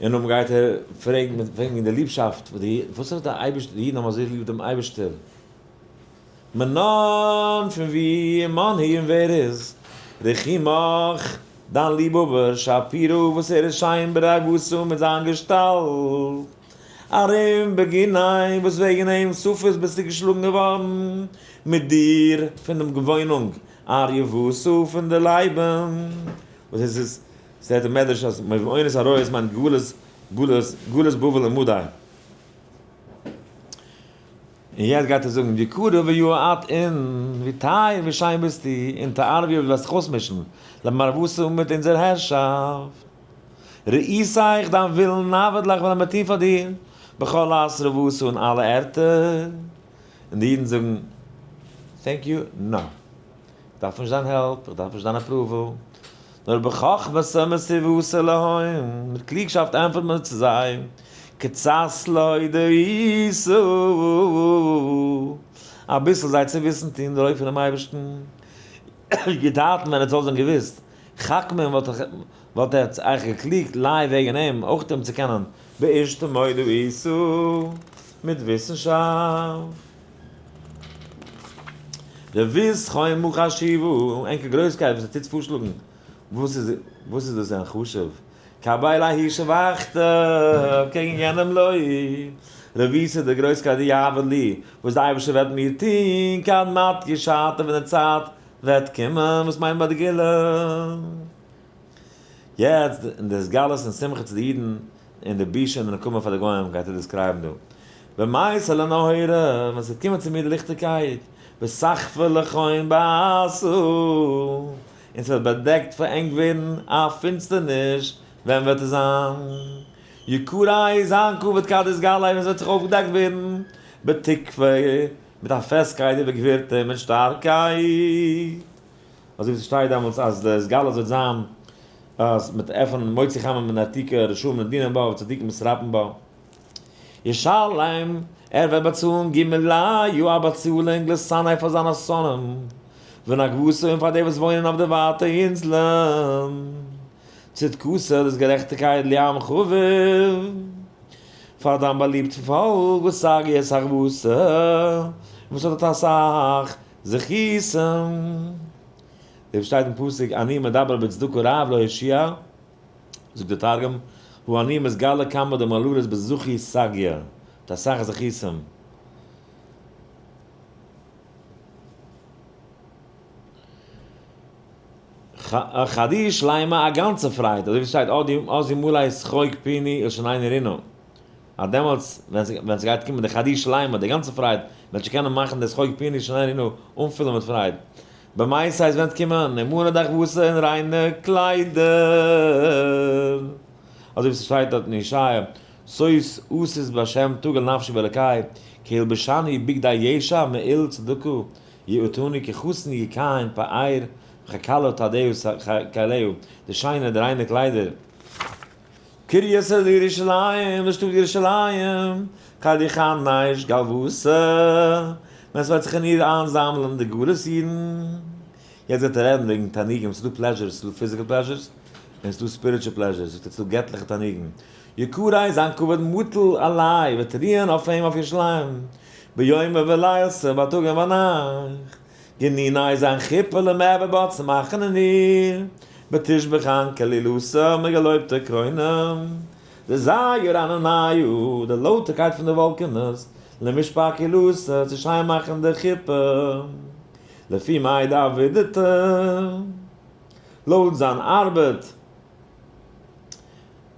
Speaker 1: און נאכדעם גייט ער פרעגן וועגן די ליבשאפט, וואס האט דער אייבערשטער, די אידן האבן אזוי ליב דעם אייבערשטער, מנין פון ווי און מאן הוא און ווער איז רחימך דיין ליבהאבער שפירא וואס ער איז שיין ברגותו מיט זיין געשטאלט, ארום בגיני וואס וועגן אים סופות ביסטו געשלאגן געווארן מיט דיר פון דעם געוואוינונג אריה וואסו פון די לייבן, וואס עס איז זעט דער מדרש אז מבעונות אריות מיינט גלות גלות גלות בבל און מדי. און יעצט גייט ער זאגן יקרא ויהא את אין, ווי טייער ווי שיין ביסטו, און תערבי ווי וועסט זיך אויסמישן, למרוותא מיט אונזער הערשאפט. ראיתיך דיין ווילן נעבד לך וועלן מיר טון פאר דיר, בכל אתרותא אין אלע ערטער. און די אידן זאגן thank you, no. איך דארף נישט דיין help, איך דארף נישט דיין approval. נאר בחכמתא מתיבתא להון, מיט קלוגשאפט ענטפערט מען צו זיי, קצת להודעותא, אביסל זיי צו וויסן טון דערויף פונעם אייבערשטן, ידעתן ווען עטס וואלט ווען געוואוסט, חכמים וואלט עטס אייך געקלוגט ליי וועגן אים, אויך אים צו קענען, באשתא מודעותא, מיט וויסנשאפט. רבותכון מה חשיבא, ענקער גרויסקייט וואס ער טוט פארשלאגן, וואס איז וואס איז דאס דען חשוב? קבל ההיא שבחתא, קעגן יענעם לויב, רבותא די גרויסקייט דיעבד לי, וואס די אייבערשטער וועט מיר טון, כד מטיא שעתא ווען די צייט וועט קומען, וואס מיינט ביי די גאולה? יעצט אין די התגלות און שמחה צו די אידן, און די בושה און די נקמה פאר די גוים גייט ער describe ן דא. במייסע לנהורא, ווען ס'וועט קומען צו מיר די ליכטיגקייט, וסחפה לכון בעשו, און ס'וועט באדעקט פארענגט ווערן א פינסטערניש, ווען וועט עס זיין? יקרא זיין כבוד כד יתגלי, ווען ס'וועט זיך אויפגעדעקט ווערן, בתקוה. מיט א פעסטקייט ובגבירתה מיט שטארקייט. אזוי ווי ס'שטייט דעמאלטס אז די התגלות וועט זיין אז מ'וועט עפענען מוציא חמה מנרתיקה רשעים נדונין בה וצדיקים מתרפאין בה. ישלם, ער וועט באצאלן גמלהו א באצאלונג לשונאיו פאר זיינע שונאים, ונגותו און פאר די וואס וואוינען אויף די ווייטע אינזלען. צדקתו דאס גערעכטיגקייט לעם חביב, פאר דיין באליבטן פאלק ושגיא את אחוותו, און וואס האט אסאך זכותים. דער שטייט אין פסוק אני מדבר בצדקה רב לא הושיע, זאגט דער תרגום, הא אני מתגלה כמה דמללת בזכי סגיא, מיט אסאך זכותים. חדי שלימה א גאנצע פרייד, אזוי ווי ס'שטייט אז ימלא שחוק פינו ולשוננו רינה, אז דעמאלטס ווען ס'גייט קומען די חדי שלימה, די גאנצע פרייד, מ'וועט שוין קענען מאכן די שחוק פינו ולשוננו רינה אנפילן מיט פרייד. במאי סאיז ווען קומען אמונה דאך וואסער און ריינע קליידער, אזוי ווי ס'שטייט דארט אין ישעיה, שוש אשיש בהשם תגל נפשי באלקי, כי ילבשני בגדי ישע מעיל צדקה יעטני כחתן יכהן פאר וככלה תדעה כליה, די שיינע די ריינע קליידער. קרית ירושלים, די שטאט ירושלים, כד יכנס גלותא, ווען ס'וועט זיך אין איר איינזאמלען די גלות אידן. יעצט גייט ער רעדן וועגן תענוגים, ס'איז דא pleasures, ס'איז דא physical pleasures, און ס'איז דא spiritual pleasures, זאגט ער ס'איז דא געטליכע תענוגים. יקרא זיין כבוד מוטל עלי, וועט רוען אויף אים אויף ירושלים, ביומא ולילתא, בייטאג און ביינאכט. גינוניה זיין חופה למעבד בה צו מאכן אין איר, בתושבחן כלילתא מיט געלויבטע קרוינען, דזעיר ענניא, די לויטערקייט פון די וואלקענעס, למשפע כלילתא, צו שיין מאכן די חופה, לפי מאי דעבידתא, לויט זיין ארבעט,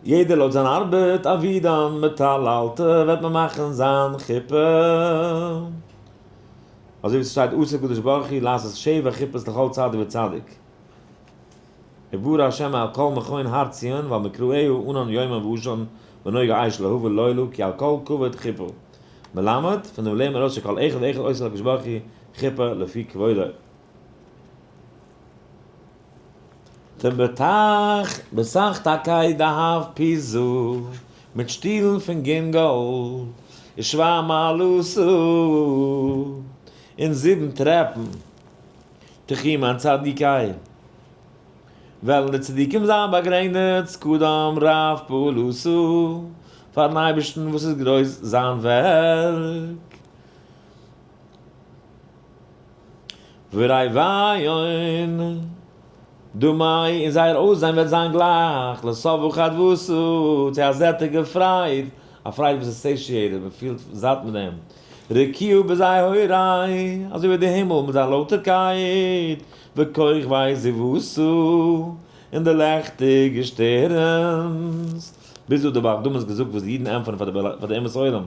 Speaker 1: יעדער לויט זיין ארבעט, עבידן מטללתא, וועט מען מאכן זיין חופה. אזוי ווי ס'שטייט עשה הקדוש ברוך הוא לעשות שבע חופות לכל צדיק וצדיק. וברא השם על כל מכון הר ציון ועל מקראיה ענן יומם ועשן ונוגה אש להבה לילה כי על כל כבוד חופה. מלמד, פון דעם לערנט מען ארויס שכל אחד ואחד עושה להקדוש ברוך הוא חופה לפי כבודו. תבטח בסך תקי דהב פיזו, מיט שטילן פון גינגאלד, ושבע מעלותו, און זיבן טרעפן, תחומן צדיקי, וועלן די צדיקים זיין באגרעניצט, קדם רב פעולתו, פארן אייבערשטן וואס איז גרויס זיין ווערק. ורוויון דמי, און זייער אויסזען וועט זיין גלייך לשבעה חדוותא, צו א זעטיגע פרייד, א פרייד וואס איז satiated, מען פילט זאט מיט דעם, רקיעא בזהוריה, אזוי ווי די הימל מיט זיין לויטערקייט, וכוכבי זיותא, און די לעכטיגע שטערנס. ביז דא האט דער בעל אקדמות געזאגט וואס די אידן ענטפערן פאר די אומות העולם.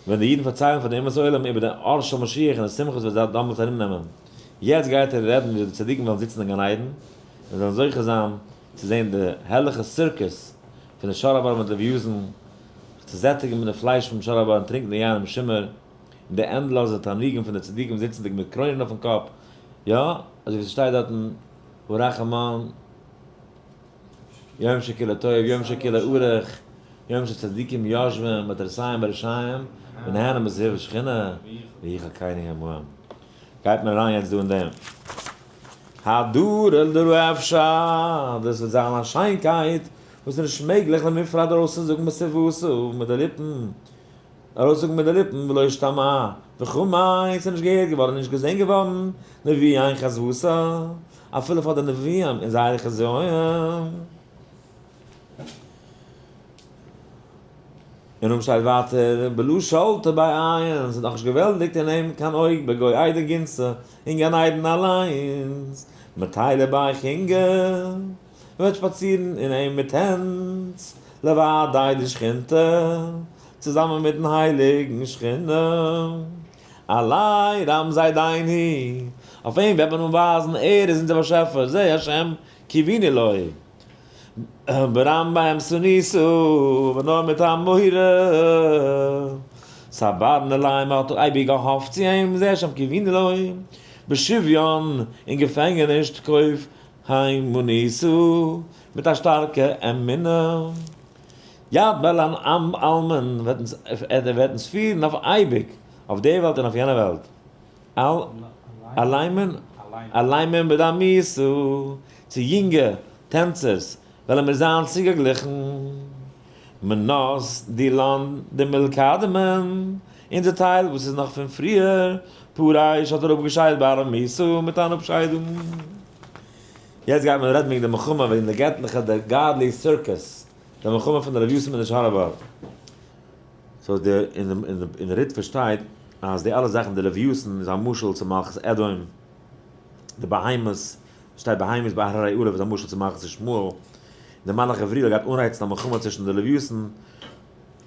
Speaker 1: ווען די אידן פארציילן פאר די אומות העולם איבער די אור של משיח און די שמחות וואס וועט דאמאלס ארומנעמען. יעצט גייט ער רעדן וויאזוי די צדיקים וועלן זיצן אין גן עדן און זאלן זוכה זיין צו זען די הערליכע סירקוס פון די שור הבר מיט לוויתן, זיך צו זעטיגן מיט די פלייש פונעם שור הבר און טרינקן די יין המשומר, און די ענדלאזע תענוגים פון די צדיקים זיצנדיג מיט קרוינען אויפן קאפ, יא, אזוי ווי ס'שטייט דארטן, הרחמן. יום שכולו טוב, יום שכולו ארוך, יום שצדיקים יושבים בעטרותיהם בראשיהם, ונהנים מזיו השכינה, ויהי חלקינו עמהם. גייט מען אריין יעצט דא אין דעם. הדרה דרא אפשר, דאס וועט זיין א שיינקייט וואס איז נישט מעגליך למפרט ארויסצוזאגן בשפתיו מיט די ליפן, ארויסזאגן מיט די ליפן ולא ישתמע וכו', ס'איז נישט געהערט געווארן און נישט געזען געווארן, נביאי חזוותא, אפילו פאר די נביאים אין זייערע חזיון. און אויב שטייט ווייטער בלא שלטה בעין, ס'איז נאכנישט געוועלטיגט אין אים קיין אויג בגוי עדן גינצא, אין גן עדן אליינס, מטיילי ביי חינגא, מ'וועט שפאצירן אין אים מיט טענץ, לוודאי די שכינתא, צוזאמען מיטן הייליגן שכינה. עלי רם זיידייני, אויף אים וועט מען אנווייזן, ער איז אונזער באשעפער, זה השם קיווינו לו. ברם בהם שניסו, אבער נאר מיט א מורא. סברנא ליה, מען האט אייביג געהאפט צו אים, זה שם קיווינו לו, בשוויון, אין געפענגעניש תקוף הימנותא, מיט א שטארקע אמונה. יד בעלן עם עלמין, וועט אונז, ער וועט אונז פירן אויף אייביג, אויף די וועלט און אויף יענע וועלט. אל, אליינמען, אליינמען בדמיתא, צו יונגע טענצערס וועלן מיר זיין צוגעגליכן. מנות דילאן דמילקדמין, אונזער טייל וואס איז נאך פון פריער, פרש האט ער אפגעשיידט בארמיתא מיט אן אפשיידונג. יעצט גייט מען רעדן וועגן די מלחמה וועגן די געטליכע די godly circus, די מלחמה פון די לוויתן מיט די שור הבר. so די אין די ריטב"א שטייט אז די אלע זאכן די לוויתן איז א משל צו מלכות אדום, די בהמות, שטייט בהמות בהררי אלף איז א משל צו מלכות ישמעאל, די מלאך גבריאל גייט אנרייצן א מלחמה צווישן די לוויתן,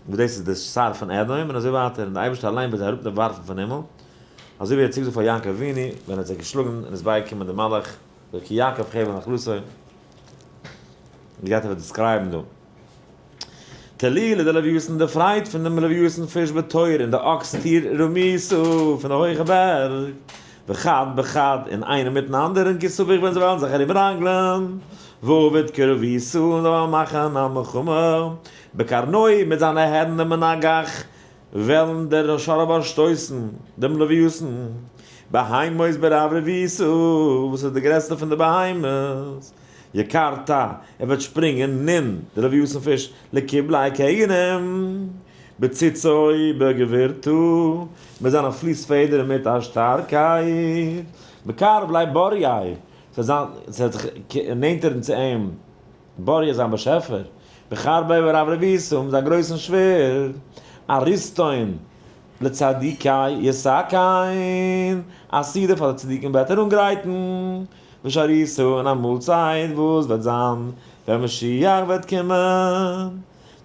Speaker 1: וואס דאס איז די שר פון אדום, און אזוי ווייטער, און די אייבערשטער אליין וועט זיי אראפ ווארפן פון הימל, אזוי ווי ער האט צוגעזאגט פאר יעקב אבינו, ווען ער האט זיי געשלאגן און איז בייגעקומען די מלאך, כי יעקב חבל נחלתו, גייט ער describe ן דא. תהלולי דלויתן, די פרייד פון דעם לוויתן פיש בתור און די אקס טיר רמיתא פון די הויכע בערג, וחד בחד און איינער מיטן אנדערן כי סביך ווען זיי וועלן זיך ארומראנגלען, ועביד קרביתא און זיי וועלן מאכן א מלחמה, בקרנוי מיט זיינע הערנער מנגח וועלן דער שור הבר שטויסן דעם לוויתן, בהמות ברברביתא וואס איז די גרעסטע פון די בהמות. יקרתא, ער וועט שפרינגען נין די לוויתן פיש לקיבלי קינים, בציצוי בגבירתו, מיט זיינע פליס פעדער און מיט א שטארקייט, בקרב לי בוריי, ס'וועט זיך נענטערן צו אים, בוריה זיין באשעפער, בחרבי ורברביתו, מיט זיין גרויסן שווערד, אריסטון, לצדיקי יסכן, א סעודה פאר די צדיקים וועט ער אנגרייטן, ושאריתא און א מאלצייט וואס וועט זיין ווען משיח וועט קומען,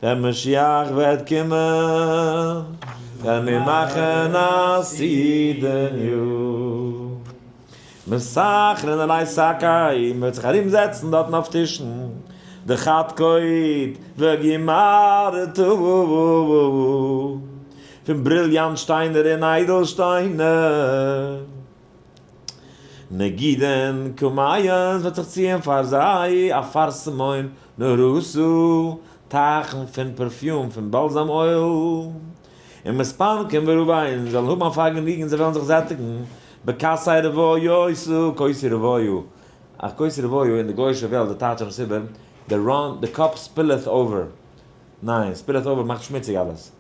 Speaker 1: ווען משיח וועט קומען, וועלן מיר מאכן א סעודה'ניו. מסכרין עלי שקי, מען וועט זיך ארום זעצן דארטן אויף טישן, דחדקות וגימרתא, פון בריליאנט שטיינער און איידל שטיינער. נגידין קמיות וועט זיך ציען פאר זיי א פארסמוין נורסו, טייכן פון perfume פון balsam oil, און מספנקין ורביין זאלן האבן א פארגעניגן זיי וועלן זיך זעטיגן בכסי רוויותו, כוסי רוויו, א כוסי רוויו אין די גויאישע וועלט די טייטש עס איבער, די run, the cup spilleth over, ניין, spilleth over מאכט שמוציג אלעס,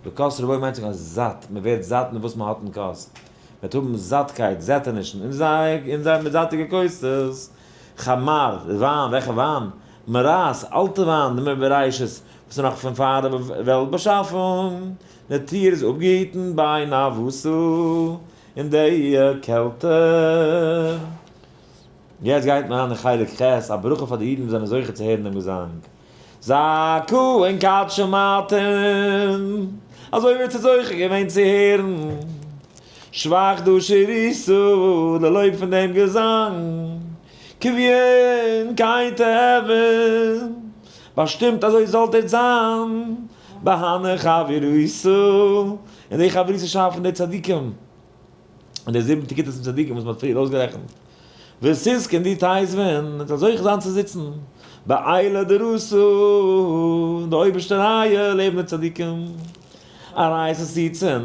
Speaker 1: בכוס רוויה מיינט זיך אז זאט, מען ווערט זאט מיט וואס מען האט אין כוס, מען וועט האבן זאטקייט, זעטענישן, און זיי, און זיי מיט זאטיגע כוסות, חמר, וויין, וועלכע וויין? מרת, אלטע וויין, די מבראשית, וואס איז נאך פון פאר די וועלט באשאפונג, די טיר איז אפגעהיטן ביי נאוואסו, אין די קעלטער. יעצט גייט מען אריין אין חלק ח', א ברכה פאר די אידן וואס זענען זוכה צו הערן דעם געזאנג. זעקה און כד שמעתן, אזוי ווערט זי זוכה געווען צו הערן שבח דא שיריתא, די לויב פון דעם געזאנג, קביעין כן תהוין, באשטימט אזוי זאלט איר זיין, בהני חברותא, אין די חברותא שאפט פון די צדיקים. און די זיבן כיתות פון צדיקים וואס מען האט פריער אויסגערעכנט, ותזכון די תיתבון, מען זאל זוכה זיין צו זיצן בעילא דרסא, אין די אויבערשטע רייע לעבן די צדיקים, ארייתא סיצן,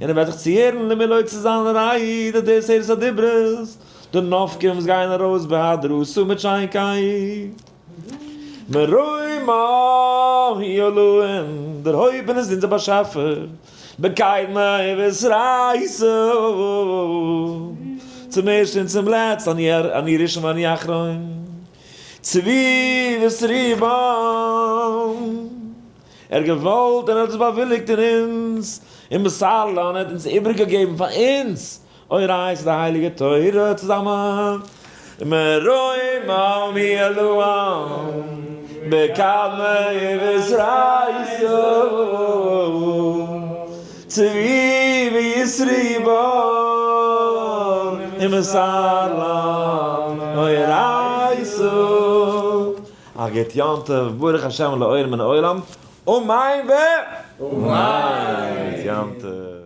Speaker 1: און ער וועט זיך צוהערן למילוי צו זיין רייד, די עשרת הדיברות, די נפקים וואס גייען ארויס בהדרסא מיט שיינקייט. מרומא הוא אלהים, דערהויבן איז אונזער באשעפער. בקדמא ובאתרייתא, צום ערשט און צום לעצט, אני ראשון ואני אחרון, צבי וסריבם, ער האט געוואלט און ער האט עס באוויליגט אין אונז, און מסרלן, ער האט אונז איבערגעגעבן פאר אונז, אורייתא די הייליגע תורה צוזאמען, מרומא מאלוהים, בקדמא ובאתרייתא, צבי וישרי בן, ומסר לן אורייתא. א גוט יום טוב, ברוך השם לעולם מן העולם. אמן ו
Speaker 2: אמן!
Speaker 1: יום טוב.